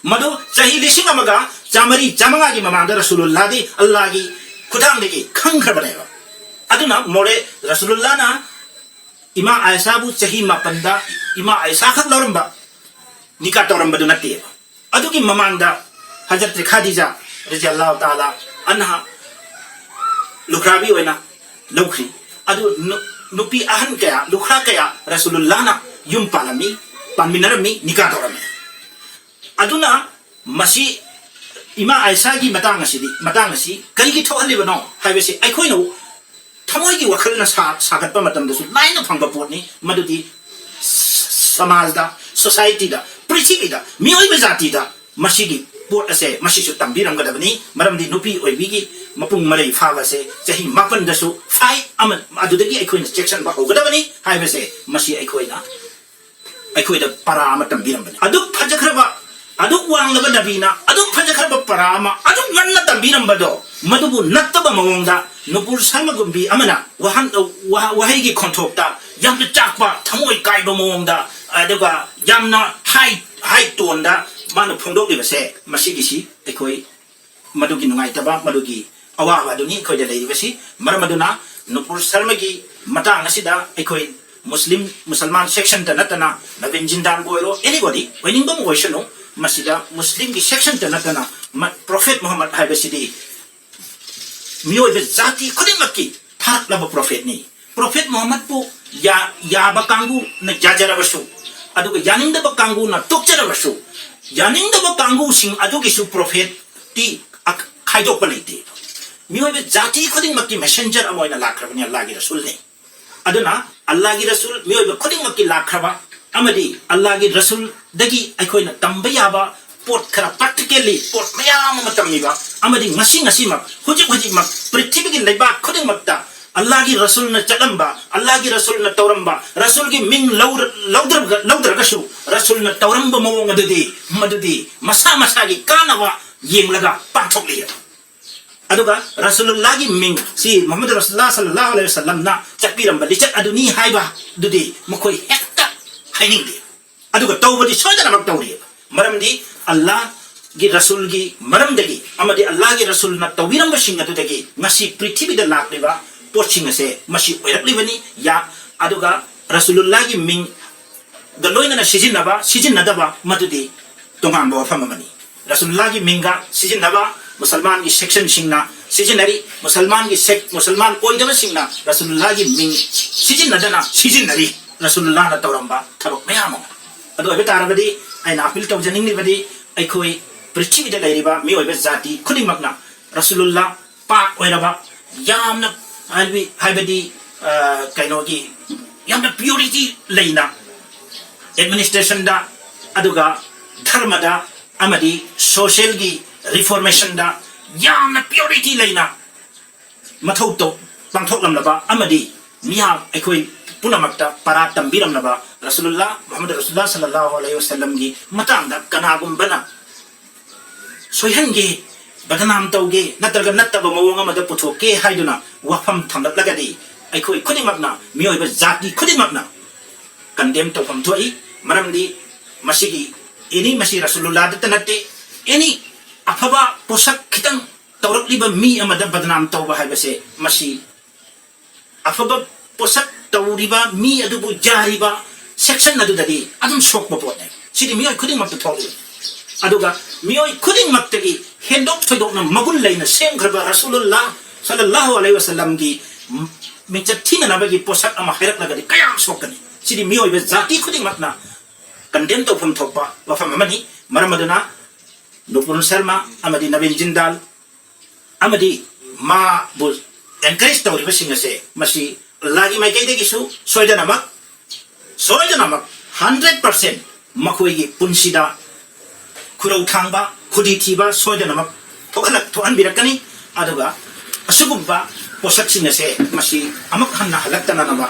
ꯃꯗꯨ ꯆꯍꯤ ꯂꯤꯁꯤꯡ ꯑꯃꯒ ꯆꯥꯃꯔꯤ ꯆꯥꯃꯉꯥꯒꯤ ꯃꯃꯥꯡꯗ ꯔꯁꯨꯂꯨꯜꯂꯥꯗꯤ ꯑꯜꯂꯥꯒꯤ ꯈꯨꯠꯊꯥꯡꯗꯒꯤ ꯈꯪꯈ꯭ꯔꯕꯅꯦꯕ꯫ ꯑꯗꯨꯅ ꯃꯣꯔꯦ ꯔꯁꯨꯂꯨꯜꯂꯥꯅ ꯏꯃꯥ ꯑꯥꯏꯁꯥꯕꯨ ꯆꯍꯤ ꯃꯥꯄꯟꯗ ꯏꯃꯥ ꯑꯥꯏꯁꯥ ꯈꯛ ꯂꯧꯔꯝꯕ, ꯅꯤꯀꯥ ꯇꯧꯔꯝꯕꯗꯨ ꯅꯠꯇꯦꯕ꯫ ꯑꯗꯨꯒꯤ ꯃꯃꯥꯡꯗ ꯍꯖꯔꯠ ꯈꯥꯗꯤꯖꯥ ꯔꯖꯤꯌꯜꯂꯥꯍꯨ ꯇꯥꯂꯥ ꯑꯟꯍꯥ ꯂꯨꯈ꯭ꯔꯥꯕꯤ ꯑꯣꯏꯅ ꯂꯧꯈ꯭ꯔꯤ꯫ ꯑꯗꯨ ꯅꯨ-, ꯅꯨꯄꯤ ꯑꯍꯟ ꯀꯌꯥ, ꯂꯨꯈ꯭ꯔꯥ ꯀꯌꯥ ꯔꯁꯨꯂꯨꯜꯂꯥꯅ ꯌꯨꯝ ꯄꯥꯜꯂꯝꯃꯤ, ꯄꯥꯟꯃꯤꯟꯅꯔꯝꯃꯤ, ꯅꯤꯀꯥ ꯇꯧꯔꯝꯃꯤ꯫ ꯑꯗꯨꯅ ꯃꯁꯤ ꯏꯃꯥ ꯑꯥꯏꯁꯥꯒꯤ ꯃꯇꯥꯡ ꯑꯁꯤꯗꯤ, ꯃꯇꯥꯡ ꯑꯁꯤ ꯀꯔꯤꯒꯤ ꯊꯣꯛꯍꯜꯂꯤꯕꯅꯣ ꯍꯥꯏꯕꯁꯤ ꯑꯩꯈꯣꯏꯅ ꯊꯃꯣꯏꯒꯤ ꯋꯥꯈꯜꯅ ꯁꯥ-, ꯁꯥꯒꯠꯄ ꯃꯇꯝꯗꯁꯨ ꯂꯥꯏꯅ ꯐꯪꯕ ꯄꯣꯠꯅꯤ꯫ ꯃꯗꯨꯗꯤ ꯁꯃꯥꯖꯗ, societyꯗ, ꯄ꯭ꯔꯤꯊꯤꯕꯤꯗ, ꯃꯤꯑꯣꯏꯕ ꯖꯥꯇꯤꯗ ꯃꯁꯤꯒꯤ ꯄꯣꯠ ꯑꯁꯦ ꯃꯁꯤꯁꯨ ꯇꯝꯕꯤꯔꯝꯒꯗꯕꯅꯤ꯫ ꯃꯔꯝꯗꯤ ꯅꯨꯄꯤ ꯑꯣꯏꯕꯤꯒꯤ ꯃꯄꯨꯡ ꯃꯔꯩ ꯐꯥꯕ ꯑꯁꯦ ꯆꯍꯤ ꯃꯥꯄꯟꯗꯁꯨ ꯐꯥꯏ, ꯑꯃ-, ꯑꯗꯨꯗꯒꯤ ꯑꯩꯈꯣꯏꯅ ꯆꯦꯛꯁꯤꯟꯕ ꯍꯧꯒꯗꯕꯅꯤ ꯍꯥꯏꯕꯁꯦ ꯃꯁꯤ ꯑꯩꯈꯣꯏꯅ, ꯑꯩꯈꯣꯏꯗ ꯄꯔꯥ ꯑꯃ ꯇꯝꯕꯤꯔꯝꯕꯅꯤ꯫ ꯑꯗꯨꯛ ꯐꯖꯈ꯭ꯔꯕ ꯑꯗꯨꯛ ꯋꯥꯡꯂꯕ ꯅꯕꯤꯅ ꯑꯗꯨꯛ ꯐꯖꯈ꯭ꯔꯕ ꯄꯔꯥ ꯑꯃ ꯑꯗꯨꯛ ꯉꯟꯅ ꯇꯝꯕꯤꯔꯝꯕꯗꯣ, ꯃꯗꯨꯕꯨ ꯅꯠꯇꯕ ꯃꯑꯣꯡꯗ ꯅꯨꯄꯨꯔ ꯁꯔꯃꯒꯨꯝꯕꯤ ꯑꯃꯅ ꯋꯥꯍꯟ-, ꯋꯥ-, ꯋꯥꯍꯩꯒꯤ ꯈꯣꯟꯊꯣꯛꯇ ꯌꯥꯝꯅ ꯆꯥꯛꯄ, ꯊꯃꯣꯏ ꯀꯥꯏꯕ ꯃꯑꯣꯡꯗ, ꯑꯗꯨꯒ ꯌꯥꯝꯅ ꯍꯥꯏ, ꯍꯥꯏ ꯇꯣꯟꯗ ꯃꯥꯅ ꯐꯣꯡꯗꯣꯛꯂꯤꯕꯁꯦ, ꯃꯁꯤꯒꯤꯁꯤ ꯑꯩꯈꯣꯏ ꯃꯗꯨꯒꯤ ꯅꯨꯡꯉꯥꯏꯇꯕ, ꯃꯗꯨꯒꯤ ꯑꯋꯥꯕ ꯑꯗꯨꯅꯤ ꯑꯩꯈꯣꯏꯗ ꯂꯩꯔꯤꯕꯁꯤ꯫ ꯃꯔꯝ ꯑꯗꯨꯅ ꯅꯨꯄꯨꯔ ꯁꯔꯃꯒꯤ ꯃꯇꯥꯡ ꯑꯁꯤꯗ ꯑꯩꯈꯣꯏ ꯃꯨꯁꯂꯤꯝ, ꯃꯨꯁꯜꯃꯥꯟ ꯁꯦꯛꯁꯟꯇ ꯅꯠꯇꯅ, ꯅꯕꯤꯟ ꯖꯤꯟꯗꯥꯟꯕꯨ ꯑꯣꯏꯔꯣ, anybody, ꯑꯣꯏꯅꯤꯡꯕ ꯑꯃ ꯑꯣꯏꯁꯅꯨ, ꯃꯁꯤꯗ ꯃꯨꯁꯂꯤꯝꯒꯤ ꯁꯦꯛꯁꯟꯇ ꯅꯠꯇꯅ, ꯃ-, ꯄ꯭ꯔꯣꯐꯦꯠ ꯃꯨꯍꯝꯃꯗ ꯍꯥꯏꯕꯁꯤꯗꯤ ꯃꯤꯑꯣꯏꯕ ꯖꯥꯇꯤ ꯈꯨꯗꯤꯡꯃꯛꯀꯤ ꯊꯥꯔꯛꯂꯕ ꯄ꯭ꯔꯣꯐꯦꯠꯅꯤ꯫ ꯄ꯭ꯔꯣꯐꯦꯠ ꯃꯨꯍꯝꯃꯗꯄꯨ ꯌꯥ-, ꯌꯥꯕ ꯀꯥꯡꯕꯨꯅ ꯌꯥꯖꯔꯕꯁꯨ, ꯑꯗꯨꯒ ꯌꯥꯅꯤꯡꯗꯕ ꯀꯥꯡꯕꯨꯅ ꯇꯣꯛꯆꯔꯕꯁꯨ, ꯌꯥꯅꯤꯡꯗꯕ ꯀꯥꯡꯕꯨꯁꯤꯡ ꯑꯗꯨꯒꯤꯁꯨ ꯄ꯭ꯔꯣꯐꯦꯠꯇꯤ ꯑꯛ-, ꯈꯥꯏꯗꯣꯛꯄ ꯂꯩꯇꯦ꯫ ꯃꯤꯑꯣꯏꯕ ꯖꯥꯇꯤ ꯈꯨꯗꯤꯡꯃꯛꯀꯤ ꯃꯦꯁꯦꯟꯖꯔ ꯑꯃ ꯑꯣꯏꯅ ꯂꯥꯛꯈ꯭ꯔꯕꯅꯤ ꯑꯜꯂꯥꯍꯒꯤ ꯔꯁꯨꯜꯅꯤ꯫ ꯑꯗꯨꯅ ꯑꯜꯂꯥꯍꯒꯤ ꯔꯁꯨꯜ ꯃꯤꯑꯣꯏꯕ ꯈꯨꯗꯤꯡꯃꯛꯀꯤ ꯂꯥꯛꯈ꯭ꯔꯕ ꯑꯃꯗꯤ ꯑꯜꯂꯥꯍꯒꯤ ꯔꯁꯨꯜꯗꯒꯤ ꯑꯩꯈꯣꯏꯅ ꯇꯝꯕ ꯌꯥꯕ ꯄꯣꯠ ꯈꯔ, practically ꯄꯣꯠ ꯃꯌꯥꯝ ꯑꯃ ꯇꯝꯃꯤꯕ, ꯑꯃꯗꯤ ꯉꯁꯤ ꯉꯁꯤꯃꯛ, ꯍꯧꯖꯤꯛ ꯍꯧꯖꯤꯛꯃꯛ ꯄ꯭ꯔꯤꯊꯤꯕꯤꯒꯤ ꯂꯩꯕꯥꯛ ꯈꯨꯗꯤꯡꯃꯛꯇ ꯑꯜꯂꯥꯍꯒꯤ ꯔꯁꯨꯜꯅ ꯆꯠꯂꯝꯕ, ꯑꯜꯂꯥꯍꯒꯤ ꯔꯁꯨꯜꯅ ꯇꯧꯔꯝꯕ, ꯔꯁꯨꯜꯒꯤ ꯃꯤꯡ ꯂꯧꯔ-, ꯂꯧꯗ꯭ꯔꯒ-, ꯂꯧꯗ꯭ꯔꯒꯁꯨ ꯔꯁꯨꯜꯅ ꯇꯧꯔꯝꯕ ꯃꯑꯣꯡ ꯑꯗꯨꯗꯤ, ꯃꯗꯨꯗꯤ ꯃꯁꯥ ꯃꯁꯥꯒꯤ ꯀꯥꯟꯅꯕ ꯌꯦꯡꯂꯒ ꯄꯥꯡꯊꯣꯛꯂꯤ꯫ ꯑꯗꯨꯒ ꯔꯁꯨꯂꯨꯜꯂꯥꯍꯒꯤ ꯃꯤꯡ ꯁꯤ ꯃꯨꯍꯝꯃꯗ ꯔꯁꯨꯂꯨꯜꯂꯥꯍ ꯁꯜꯂꯜꯂꯥꯍꯨ ꯑꯂꯩꯍꯤ ꯋꯁꯜꯂꯝꯅ ꯆꯠꯄꯤꯔꯝꯕ ꯂꯤꯆꯠ ꯑꯗꯨꯅꯤ ꯍꯥꯏꯕ ꯑꯗꯨꯗꯤ ꯃꯈꯣꯏ ꯍꯦꯛꯇ ꯍꯥꯏꯅꯤꯡꯗꯦ꯫ ꯑꯗꯨꯒ ꯇꯧꯕꯗꯤ ꯁꯣꯏꯗꯅꯃꯛ ꯇꯧꯔꯤ꯫ ꯃꯔꯝꯗꯤ ꯑꯜꯂꯥꯍꯒꯤ ꯔꯁꯨꯜꯒꯤ ꯃꯔꯝꯗꯒꯤ ꯑꯃꯗꯤ ꯑꯜꯂꯥꯍꯒꯤ ꯔꯁꯨꯜꯅ ꯇꯧꯕꯤꯔꯝꯕꯁꯤꯡ ꯑꯗꯨꯗꯒꯤ ꯉꯁꯤ ꯄ꯭ꯔꯤꯊꯤꯕꯤꯗ ꯂꯥꯛꯂꯤꯕ ꯄꯣꯠꯁꯤꯡ ꯑꯁꯦ ꯃꯁꯤ ꯑꯣꯏꯔꯛꯂꯤꯕꯅꯤ꯫ ꯌꯥ-, ꯑꯗꯨꯒ ꯔꯁꯨꯂꯨꯜꯂꯥꯍꯒꯤ ꯃꯤꯡꯒ ꯂꯣꯏꯅꯅ ꯁꯤꯖꯤꯟꯅꯕ, ꯁꯤꯖꯤꯟꯅꯗꯕ, ꯃꯗꯨꯗꯤ ꯇꯣꯉꯥꯟꯕ ꯋꯥꯐꯝ ꯑꯃꯅꯤ꯫ ꯔꯁꯨꯂꯨꯜꯂꯥꯍꯒꯤ ꯃꯤꯡꯒ ꯁꯤꯖꯤꯟꯅꯕ ꯃꯨꯁꯜꯃꯥꯟꯒꯤ ꯁꯦꯛꯁꯟꯁꯤꯡꯅ ꯁꯤꯖꯤꯟꯅꯔꯤ, ꯃꯨꯁꯜꯃꯥꯟꯒꯤ ꯁꯦꯛ-, ꯃꯨꯁꯜꯃꯥꯟ ꯑꯣꯏꯗꯕꯁꯤꯡꯅ ꯔꯁꯨꯂꯨꯜꯂꯥꯍꯒꯤ ꯃꯤꯡ ꯁꯤꯖꯤꯟꯅꯗꯅ ꯁꯤꯖꯤꯟꯅꯔꯤ꯫ ꯔꯁꯨꯂꯨꯜꯂꯥꯍꯅ ꯇꯧꯔꯝꯕ ꯊꯕꯛ ꯃꯌꯥꯝ ꯑꯃ꯫ ꯑꯗꯨ ꯑꯣꯏꯕ ꯇꯥꯔꯕꯗꯤ ꯑꯩꯅ ꯑꯄꯤꯜ ꯇꯧꯖꯅꯤꯡꯂꯤꯕꯗꯤ ꯑꯩꯈꯣꯏ ꯄ꯭ꯔꯤꯊꯤꯕꯤꯗ ꯂꯩꯔꯤꯕ ꯃꯤꯑꯣꯏꯕ ꯖꯥꯇꯤ ꯈꯨꯗꯤꯡꯃꯛꯅ ꯔꯁꯨꯂꯨꯜꯂꯥꯍ ꯄꯥꯛ ꯑꯣꯏꯔꯕ, ꯌꯥꯝꯅ ꯍꯥꯏꯕꯗꯤ, ꯍꯥꯏꯕꯗꯤ, ꯑ, ꯀꯩꯅꯣꯒꯤ, ꯌꯥꯝꯅ ꯄ꯭ꯌꯨꯔꯤꯇꯤ ꯂꯩꯅ ꯑꯦꯗꯃꯤꯅꯤꯁꯇ꯭ꯔꯦꯁꯟꯗ, ꯑꯗꯨꯒ ꯙꯔꯃꯗ ꯑꯃꯗꯤ ꯁꯣꯁꯤꯌꯦꯜꯒꯤ ꯔꯤꯐꯣꯔꯃꯦꯁꯟꯗ ꯌꯥꯝꯅ ꯄ꯭ꯌꯨꯔꯤꯇꯤ ꯂꯩꯅ ꯃꯊꯧ ꯇꯧ-, ꯄꯥꯡꯊꯣꯛꯂꯝꯂꯕ ꯑꯃꯗꯤ ꯃꯤꯌꯥꯝ ꯑꯩꯈꯣꯏ ꯄꯨꯝꯅꯃꯛꯇ ꯄꯔꯥ ꯇꯝꯕꯤꯔꯝꯂꯕ ꯔꯁꯨꯂꯨꯜꯂꯥ ꯃꯨꯍꯝꯃꯗ ꯔꯁꯨꯂꯨꯜꯂꯥ ꯁꯜꯂꯜꯂꯥꯍꯨ ꯑꯂꯩꯍꯤ ꯋꯥꯁꯜꯂꯝꯒꯤ ꯃꯇꯥꯡꯗ ꯀꯅꯥꯒꯨꯝꯕꯅ ꯁꯣꯏꯍꯟꯒꯦ, ꯕꯗꯅꯥꯝ ꯇꯧꯒꯦ, ꯅꯠꯇ꯭ꯔꯒ ꯅꯠꯇꯕ ꯃꯑꯣꯡ ꯑꯃꯗ ꯄꯨꯊꯣꯛꯀꯦ ꯍꯥꯏꯗꯨꯅ ꯋꯥꯐꯝ ꯊꯝꯂꯛꯂꯒꯗꯤ, ꯑꯩꯈꯣꯏ ꯈꯨꯗꯤꯡꯃꯛꯅ, ꯃꯤꯑꯣꯏꯕ ꯖꯥꯇꯤ ꯈꯨꯗꯤꯡꯃꯛꯅ ꯀꯟꯗꯦꯝ ꯇꯧꯐꯝ ꯊꯣꯛꯏ꯫ ꯃꯔꯝꯗꯤ ꯃꯁꯤꯒꯤ ꯑꯦꯅꯤ, ꯃꯁꯤ ꯔꯁꯨꯂꯨꯜꯂꯥꯗꯇ ꯅꯠꯇꯦ, ꯑꯦꯅꯤ ꯑꯐꯕ ꯄꯣꯠꯁꯛ ꯈꯤꯇꯪ ꯇꯧꯔꯛꯂꯤꯕ ꯃꯤ ꯑꯃꯗ ꯕꯗꯅꯥꯝ ꯇꯧꯕ ꯍꯥꯏꯕꯁꯦ, ꯃꯁꯤ ꯑꯐꯕ ꯄꯣꯠꯁꯛ ꯇꯧꯔꯤꯕ ꯃꯤ ꯑꯗꯨꯕꯨ ꯌꯥꯔꯤꯕ ꯁꯦꯛꯁꯟ ꯑꯗꯨꯗꯗꯤ ꯑꯗꯨꯝ ꯁꯣꯛꯄ ꯄꯣꯠꯅꯦ꯫ ꯁꯤꯗꯤ ꯃꯤꯑꯣꯏ ꯈꯨꯗꯤꯡꯃꯛꯇ ꯊꯣꯛꯂꯤ꯫ ꯑꯗꯨꯒ ꯃꯤꯑꯣꯏ ꯈꯨꯗꯤꯡꯃꯛꯇꯒꯤ ꯍꯦꯟꯗꯣꯛ ꯊꯣꯏꯗꯣꯛꯅ ꯃꯒꯨꯟ ꯂꯩꯅ ꯁꯦꯝꯈ꯭ꯔꯕ ꯔꯁꯨꯂꯨꯜꯂꯥ ꯁꯜꯂꯜꯂꯥꯍꯨ ꯑꯂꯩꯍꯤ ꯋꯥꯁꯜꯂꯝꯒꯤ ꯃꯤꯡꯆꯠ ꯊꯤꯅꯅꯕꯒꯤ ꯄꯣꯠꯁꯛ ꯑꯃ ꯍꯥꯏꯔꯛꯂꯒꯗꯤ ꯀꯌꯥꯝ ꯁꯣꯛꯀꯅꯤ꯫ ꯁꯤꯗꯤ ꯃꯤꯑꯣꯏꯕ ꯖꯥꯇꯤ ꯈꯨꯗꯤꯡꯃꯛꯅ ꯀꯟꯗꯦꯝ ꯇꯧꯐꯝ ꯊꯣꯛꯄ ꯋꯥꯐꯝ ꯑꯃꯅꯤ꯫ ꯃꯔꯝ ꯑꯗꯨꯅ ꯅꯨꯄꯨꯔ ꯁꯔꯃ ꯑꯃꯗꯤ ꯅꯕꯤꯟ ꯖꯤꯟꯗꯥꯜ ꯑꯃꯗꯤ ꯃꯥꯕꯨ ꯑꯦꯟꯀꯔꯦꯖ ꯇꯧꯔꯤꯕꯁꯤꯡ ꯑꯁꯦ, ꯃꯁꯤ ꯑꯜꯂꯥꯒꯤ ꯃꯥꯏꯀꯩꯗꯒꯤꯁꯨ ꯁꯣꯏꯗꯅꯃꯛ, ꯁꯣꯏꯗꯅꯃꯛ, ꯍꯟꯗ꯭ꯔꯦꯠ ꯄꯥꯔꯁꯦꯟ ꯃꯈꯣꯏꯒꯤ ꯄꯨꯟꯁꯤꯗ ꯈꯨꯔꯧ ꯊꯥꯡꯕ, ꯈꯨꯗꯤ ꯊꯤꯕ ꯁꯣꯏꯗꯅꯃꯛ ꯊꯣꯛꯍꯜꯂꯛ-, ꯊꯣꯛꯍꯟꯕꯤꯔꯛꯀꯅꯤ꯫ ꯑꯗꯨꯒ ꯑꯁꯤꯒꯨꯝꯕ ꯄꯣꯠꯁꯛꯁꯤꯡ ꯑꯁꯦ ꯃꯁꯤ ꯑꯃꯨꯛ ꯍꯟꯅ ꯍꯜꯂꯛꯇꯅꯅꯕ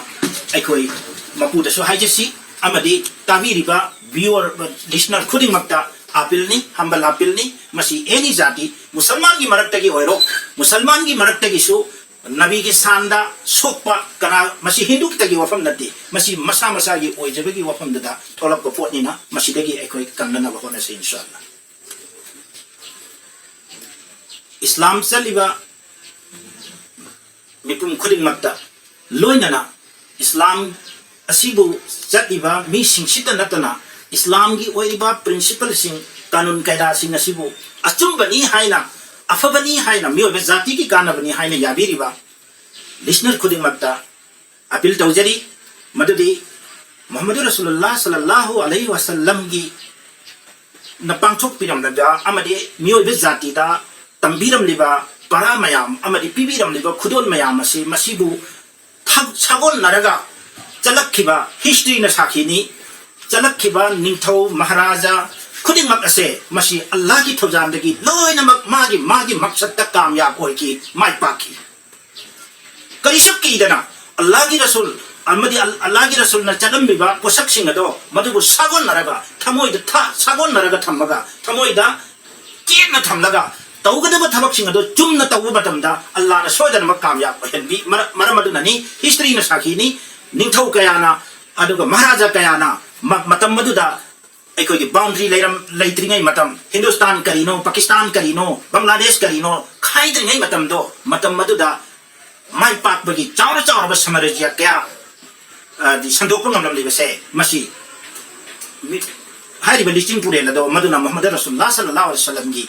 ꯑꯩꯈꯣꯏ ꯃꯄꯨꯗꯁꯨ ꯍꯥꯏꯖꯁꯤ, ꯑꯃꯗꯤ ꯇꯥꯕꯤꯔꯤꯕ ꯚꯤꯌꯨꯋꯔ, ꯂꯤꯁꯅꯔ ꯈꯨꯗꯤꯡꯃꯛꯇ ꯑꯥꯄꯤꯜꯅꯤ, ꯍꯝꯕꯜ ꯑꯥꯄꯤꯜꯅꯤ꯫ ꯃꯁꯤ ꯑꯦꯅꯤ ꯖꯥꯇꯤ, ꯃꯨꯁꯜꯃꯥꯟꯒꯤ ꯃꯔꯛꯇꯒꯤ ꯑꯣꯏꯔꯣ, ꯃꯨꯁꯜꯃꯥꯟꯒꯤ ꯃꯔꯛꯇꯒꯤꯁꯨ ꯅꯕꯤꯒꯤ ꯁꯥꯟꯗ ꯁꯣꯛꯄ ꯀꯅꯥ, ꯃꯁꯤ ꯍꯤꯟꯗꯨ ꯈꯛꯇꯒꯤ ꯋꯥꯐꯝ ꯅꯠꯇꯦ, ꯃꯁꯤ ꯃꯁꯥ ꯃꯁꯥꯒꯤ ꯑꯣꯏꯖꯕꯒꯤ ꯋꯥꯐꯝꯗꯨꯗ ꯊꯣꯛꯂꯛꯄ ꯄꯣꯠꯅꯤꯅ, ꯃꯁꯤꯗꯒꯤ ꯑꯩꯈꯣꯏ ꯀꯟꯅꯅꯕ ꯍꯣꯠꯅꯁꯤ, ꯏꯟꯁꯥ ꯑꯜꯂꯥ꯫ ꯏꯁꯂꯥꯝ ꯆꯠꯂꯤꯕ ꯃꯤꯄꯨꯝ ꯈꯨꯗꯤꯡꯃꯛꯇ, ꯂꯣꯏꯅꯅ ꯏꯁꯂꯥꯝ ꯑꯁꯤꯕꯨ ꯆꯠꯂꯤꯕ ꯃꯤꯁꯤꯡꯁꯤꯇ ꯅꯠꯇꯅ, ꯏꯁꯂꯥꯝꯒꯤ ꯑꯣꯏꯔꯤꯕ ꯄ꯭ꯔꯤꯟꯁꯤꯄꯜꯁꯤꯡ, ꯀꯥꯅꯨꯟ ꯀꯥꯏꯗꯥꯁꯤꯡ ꯑꯁꯤꯕꯨ ꯑꯆꯨꯝꯕꯅꯤ ꯍꯥꯏꯅ, ꯑꯐꯕꯅꯤ ꯍꯥꯏꯅ, ꯃꯤꯑꯣꯏꯕ ꯖꯥꯇꯤꯒꯤ ꯀꯥꯟꯅꯕꯅꯤ ꯍꯥꯏꯅ ꯌꯥꯕꯤꯔꯤꯕ ꯂꯤꯁꯅꯔ ꯈꯨꯗꯤꯡꯃꯛꯇ ꯑꯄꯤꯜ ꯇꯧꯖꯔꯤ, ꯃꯗꯨꯗꯤ ꯃꯨꯍꯝꯃꯗꯨ ꯔꯁꯨꯂꯨꯜꯂꯥ ꯁꯜꯂꯜꯂꯥꯍꯨ ꯑꯂꯩꯍꯤ ꯋꯥꯁꯜꯂꯝꯒꯤ ꯅ ꯄꯥꯡꯊꯣꯛꯄꯤꯔꯝꯂꯤꯕ ꯑꯃꯗꯤ ꯃꯤꯑꯣꯏꯕ ꯖꯥꯇꯤꯗ ꯇꯝꯕꯤꯔꯝꯂꯤꯕ ꯄꯔꯥ ꯃꯌꯥꯝ ꯑꯃꯗꯤ ꯄꯤꯕꯤꯔꯝꯂꯤꯕ ꯈꯨꯗꯣꯜ ꯃꯌꯥꯝ ꯑꯁꯤ, ꯃꯁꯤꯕꯨ ꯊꯥ-, ꯁꯥꯒꯣꯟꯅꯔꯒ ꯆꯠꯂꯛꯈꯤꯕ ꯍꯤꯁꯇ꯭ꯔꯤꯅ ꯁꯥꯈꯤꯅꯤ꯫ ꯆꯠꯂꯛꯈꯤꯕ ꯅꯤꯡꯊꯧ ꯃꯍꯥꯔꯥꯖꯥ ꯈꯨꯗꯤꯡꯃꯛ ꯑꯁꯦ ꯃꯁꯤ ꯑꯜꯂꯥꯍꯒꯤ ꯊꯧꯖꯥꯜꯗꯒꯤ ꯂꯣꯏꯅꯃꯛ ꯃꯥꯒꯤ, ꯃꯥꯒꯤ ꯃꯛꯁꯠꯇ ꯀꯥꯃꯌꯥꯕ ꯑꯣꯏꯈꯤ, ꯃꯥꯏ ꯄꯥꯛꯈꯤ꯫ ꯀꯔꯤꯁꯨ ꯀꯤꯗꯅ ꯑꯜꯂꯥꯍꯒꯤ ꯔꯁꯨꯜ ꯑꯃꯗꯤ ꯑꯜ-, ꯑꯜꯂꯥꯍꯒꯤ ꯔꯁꯨꯜꯅ ꯆꯠꯂꯝꯃꯤꯕ ꯄꯣꯠꯁꯛꯁꯤꯡ ꯑꯗꯣ ꯃꯗꯨꯕꯨ ꯁꯥꯒꯣꯟꯅꯔꯒ, ꯊꯃꯣꯏꯗ ꯊꯥ-, ꯁꯥꯒꯣꯟꯅꯔꯒ ꯊꯝꯃꯒ, ꯊꯃꯣꯏꯗ ꯆꯦꯠꯅ ꯊꯝꯂꯒ, ꯇꯧꯒꯗꯕ ꯊꯕꯛꯁꯤꯡ ꯑꯗꯣ ꯆꯨꯝꯅ ꯇꯧꯕ ꯃꯇꯝꯗ ꯑꯜꯂꯥꯍꯅ ꯁꯣꯏꯗꯅꯃꯛ ꯀꯥꯃꯌꯥꯕ ꯑꯣꯏꯍꯟꯕꯤ꯫ ꯃꯔ-, ꯃꯔꯝ ꯑꯗꯨꯅꯅꯤ historyꯅ ꯁꯥꯈꯤꯅꯤ, ꯅꯤꯡꯊꯧ ꯀꯌꯥꯅ ꯑꯗꯨꯒ ꯃꯍꯥꯔꯥꯖꯥ ꯀꯌꯥꯅ ꯃ-, ꯃꯇꯝ ꯑꯗꯨꯗ ꯑꯩꯈꯣꯏꯒꯤ boundary ꯂꯩꯔꯝ-, ꯂꯩꯇ꯭ꯔꯤꯉꯩ ꯃꯇꯝ, ꯍꯤꯟꯗꯨꯁꯇꯥꯟ ꯀꯔꯤꯅꯣ, ꯄꯥꯀꯤꯁꯇꯥꯟ ꯀꯔꯤꯅꯣ, ꯕꯪꯒ꯭ꯂꯥꯗꯦꯁ ꯀꯔꯤꯅꯣ ꯈꯥꯏꯗ꯭ꯔꯤꯉꯩ ꯃꯇꯝꯗꯣ, ꯃꯇꯝ ꯑꯗꯨꯗ ꯃꯥꯏ ꯄꯥꯛꯄꯒꯤ ꯆꯥꯎꯔ ꯆꯥꯎꯔꯕ ꯁꯥꯝꯔꯥꯖ꯭ꯌ ꯀꯌꯥ, ꯑ, ꯗꯤ ꯁꯟꯗꯣꯛꯄ ꯉꯝꯂꯝꯂꯤꯕꯁꯦ, ꯃꯁꯤ ꯃꯤ-, ꯍꯥꯏꯔꯤꯕ ꯂꯤꯆꯤꯡ ꯇꯨꯔꯦꯜ ꯑꯗꯣ ꯃꯗꯨꯅ ꯃꯨꯍꯝꯃꯗ ꯔꯁꯨꯜꯂꯥ ꯁꯜꯂꯜꯂꯥꯍꯨ ꯑꯂꯩꯍꯤ ꯋꯁꯜꯂꯝꯒꯤ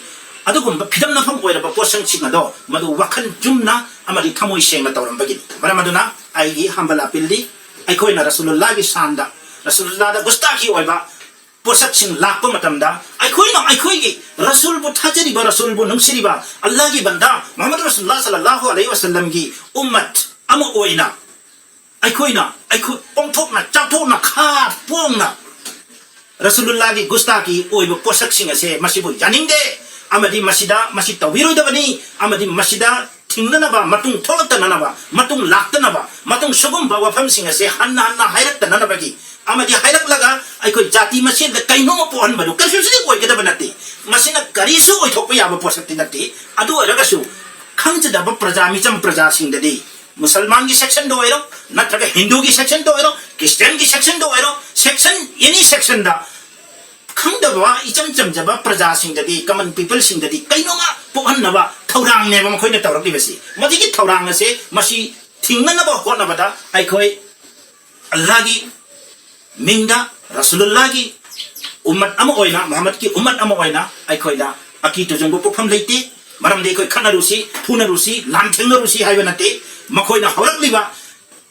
ꯑꯗꯨꯒꯨꯝꯕ ꯐꯤꯗꯝꯅꯐꯝ ꯑꯣꯏꯔꯕ ꯄꯣꯠꯁꯛꯁꯤꯡ ꯑꯗꯣ ꯃꯗꯨ ꯋꯥꯈꯜ ꯆꯨꯝꯅ ꯑꯃꯗꯤ ꯊꯃꯣꯏ ꯁꯦꯡꯅ ꯇꯧꯔꯝꯕꯒꯤꯅꯤ꯫ ꯃꯔꯝ ꯑꯗꯨꯅ ꯑꯩꯒꯤ humble appealꯗꯤ ꯑꯩꯈꯣꯏꯅ ꯔꯁꯨꯂꯨꯜꯂꯥꯒꯤ ꯁꯥꯟꯗ, ꯔꯁꯨꯂꯨꯜꯂꯥꯗ ꯒꯨꯁꯇꯥꯈꯤ ꯑꯣꯏꯕ ꯄꯣꯠꯁꯛꯁꯤꯡ ꯂꯥꯛꯄ ꯃꯇꯝꯗ ꯑꯩꯈꯣꯏꯅ ꯑꯩꯈꯣꯏꯒꯤ ꯔꯁꯨꯜꯕꯨ ꯊꯥꯖꯔꯤꯕ, ꯔꯁꯨꯜꯕꯨ ꯅꯨꯡꯁꯤꯔꯤꯕ, ꯑꯜꯂꯥꯍꯒꯤ ꯕꯟꯗꯥ ꯃꯨꯍꯝꯃꯗ ꯔꯁꯨꯜꯂꯥ ꯁꯜꯂꯜꯂꯥꯍꯨ ꯑꯂꯩꯍꯤ ꯋꯁꯜꯂꯝꯒꯤ ꯎꯝꯃꯠ ꯑꯃ ꯑꯣꯏꯅ ꯑꯩꯈꯣꯏꯅ ꯑꯩꯈꯣꯏ ꯄꯣꯡꯊꯣꯛꯅ ꯆꯥꯎꯊꯣꯛꯅ ꯈꯥ ꯄꯣꯡꯅ ꯔꯁꯨꯂꯨꯜꯂꯥꯒꯤ ꯒꯨꯁꯇꯥꯀꯤ ꯑꯣꯏꯕ ꯄꯣꯠꯁꯛꯁꯤꯡ ꯑꯁꯦ ꯃꯁꯤꯕꯨ ꯌꯥꯅꯤꯡꯗꯦ ꯑꯃꯗꯤ ꯃꯁꯤꯗ ꯃꯁꯤ ꯇꯧꯕꯤꯔꯣꯏꯗꯕꯅꯤ ꯑꯃꯗꯤ ꯃꯁꯤꯗ ꯊꯤꯡꯅꯅꯕ, ꯃꯇꯨꯡ ꯊꯣꯛꯂꯛꯇꯅꯅꯕ, ꯃꯇꯨꯡ ꯂꯥꯛꯇꯅꯕ, ꯃꯇꯨꯡ ꯁꯤꯒꯨꯝꯕ ꯋꯥꯐꯝꯁꯤꯡ ꯑꯁꯦ ꯍꯟꯅ ꯍꯟꯅ ꯍꯥꯏꯔꯛꯇꯅꯅꯕꯒꯤ ꯑꯃꯗꯤ ꯍꯥꯏꯔꯛꯂꯒ ꯑꯩꯈꯣꯏ ꯖꯥꯇꯤ ꯃꯁꯦꯟꯗ ꯀꯩꯅꯣꯝꯃ ꯄꯣꯛꯍꯟꯕꯗꯨ ꯀꯔꯤꯁꯨ ꯑꯣꯏꯒꯗꯕ ꯅꯠꯇꯦ꯫ ꯃꯁꯤꯅ ꯀꯔꯤꯁꯨ ꯑꯣꯏꯊꯣꯛꯄ ꯌꯥꯕ ꯄꯣꯠꯁꯛꯇꯤ ꯅꯠꯇꯦ꯫ ꯑꯗꯨ ꯑꯣꯏꯔꯒꯁꯨ ꯈꯪꯖꯗꯕ ꯄ꯭ꯔꯖꯥ, ꯃꯤꯆꯝ ꯄ꯭ꯔꯖꯥꯁꯤꯡꯗꯗꯤ ꯃꯨꯁꯜꯃꯥꯟꯒꯤ sectionꯗ ꯑꯣꯏꯔꯣ, ꯅꯠꯇ꯭ꯔꯒ ꯍꯤꯟꯗꯨꯒꯤ sectionꯗ ꯑꯣꯏꯔꯣ, ꯈ꯭ꯔꯤꯁꯇꯤꯌꯥꯟꯒꯤ sectionꯗ ꯑꯣꯏꯔꯣ, section, any sectionꯗ ꯈꯪꯗꯕ ꯏꯆꯝ ꯆꯝꯖꯕ ꯄ꯭ꯔꯖꯥꯁꯤꯡꯗꯗꯤ, common peopleꯁꯤꯡꯗꯗꯤ ꯀꯩꯅꯣꯝꯃ ꯄꯣꯛꯍꯟꯅꯕ ꯊꯧꯔꯥꯡꯅꯦꯕ ꯃꯈꯣꯏꯅ ꯇꯧꯔꯛꯂꯤꯕꯁꯤ꯫ ꯃꯗꯨꯒꯤ ꯊꯧꯔꯥꯡ ꯑꯁꯦ ꯃꯁꯤ ꯊꯤꯡꯅꯅꯕ ꯍꯣꯠꯅꯕꯗ ꯑꯩꯈꯣꯏ ꯑꯜꯂꯥꯍꯒꯤ ꯃꯤꯡꯗ, ꯔꯁꯨꯂꯨꯜꯂꯥꯍꯒꯤ ꯎꯝꯃꯠ ꯑꯃ ꯑꯣꯏꯅ, ꯃꯨꯍꯝꯃꯗꯀꯤ ꯎꯝꯃꯠ ꯑꯃ ꯑꯣꯏꯅ ꯑꯩꯈꯣꯏꯗ ꯑꯀꯤ ꯇꯨꯖꯨꯡꯕ ꯄꯣꯛꯐꯝ ꯂꯩꯇꯦ꯫ ꯃꯔꯝꯗꯤ ꯑꯩꯈꯣꯏ ꯈꯠꯅꯔꯨꯁꯤ, ꯐꯨꯅꯔꯨꯁꯤ, ꯂꯥꯟ ꯊꯦꯡꯅꯔꯨꯁꯤ ꯍꯥꯏꯕ ꯅꯠꯇꯦ꯫ ꯃꯈꯣꯏꯅ ꯍꯧꯔꯛꯂꯤꯕ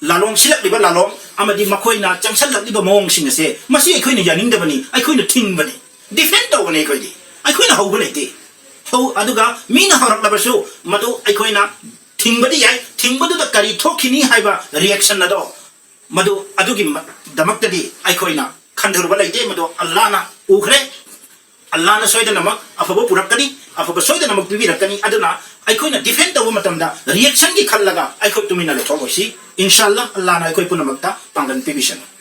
ꯂꯥꯂꯣꯡ, ꯁꯤꯜꯂꯛꯂꯤꯕ ꯂꯥꯂꯣꯡ ꯑꯃꯗꯤ ꯃꯈꯣꯏꯅ ꯆꯪꯁꯜꯂꯛꯂꯤꯕ ꯃꯑꯣꯡꯁꯤꯡ ꯑꯁꯦ, ꯃꯁꯤ ꯑꯩꯈꯣꯏꯅ ꯌꯥꯅꯤꯡꯗꯕꯅꯤ, ꯑꯩꯈꯣꯏꯅ ꯊꯤꯡꯕꯅꯤ, defend ꯇꯧꯕꯅꯤ ꯑꯩꯈꯣꯏꯗꯤ꯫ ꯑꯩꯈꯣꯏꯅ ꯍꯧꯕ ꯂꯩꯇꯦ꯫ ꯍꯧ-, ꯑꯗꯨꯒ ꯃꯤꯅ ꯍꯧꯔꯛꯂꯕꯁꯨ ꯃꯗꯨ ꯑꯩꯈꯣꯏꯅ ꯊꯤꯡꯕꯗꯤ ꯌꯥꯏ, ꯊꯤꯡꯕꯗꯨꯗ ꯀꯔꯤ ꯊꯣꯛꯈꯤꯅꯤ ꯍꯥꯏꯕ reaction ꯑꯗꯣ ꯃꯗꯨ ꯑꯗꯨꯒꯤ ꯃ-, ꯗꯃꯛꯇꯗꯤ ꯑꯩꯈꯣꯏꯅ ꯈꯟꯊꯔꯨꯕ ꯂꯩꯇꯦ, ꯃꯗꯨ ꯑꯜꯂꯥꯍꯅ ꯎꯈ꯭ꯔꯦ꯫ ꯑꯜꯂꯥꯅ ꯁꯣꯏꯗꯅꯃꯛ ꯑꯐꯕ ꯄꯨꯔꯛꯀꯅꯤ, ꯑꯐꯕ ꯁꯣꯏꯗꯅꯃꯛ ꯄꯤꯕꯤꯔꯛꯀꯅꯤ꯫ ꯑꯗꯨꯅ ꯑꯩꯈꯣꯏꯅ ꯗꯤꯐꯦꯟ ꯇꯧꯕ ꯃꯇꯝꯗ ꯔꯤꯌꯦꯛꯁꯟꯒꯤ ꯈꯜꯂꯒ ꯑꯩꯈꯣꯏ ꯇꯨꯃꯤꯟꯅ ꯂꯩꯊꯣꯛꯂꯣꯏꯁꯤ꯫ ꯏꯟꯁꯥꯜꯂꯥ, ꯑꯜꯂꯥꯅ ꯑꯩꯈꯣꯏ ꯄꯨꯝꯅꯃꯛꯇ ꯄꯥꯡꯒꯜ ꯄꯤꯕꯤꯁꯅꯨ꯫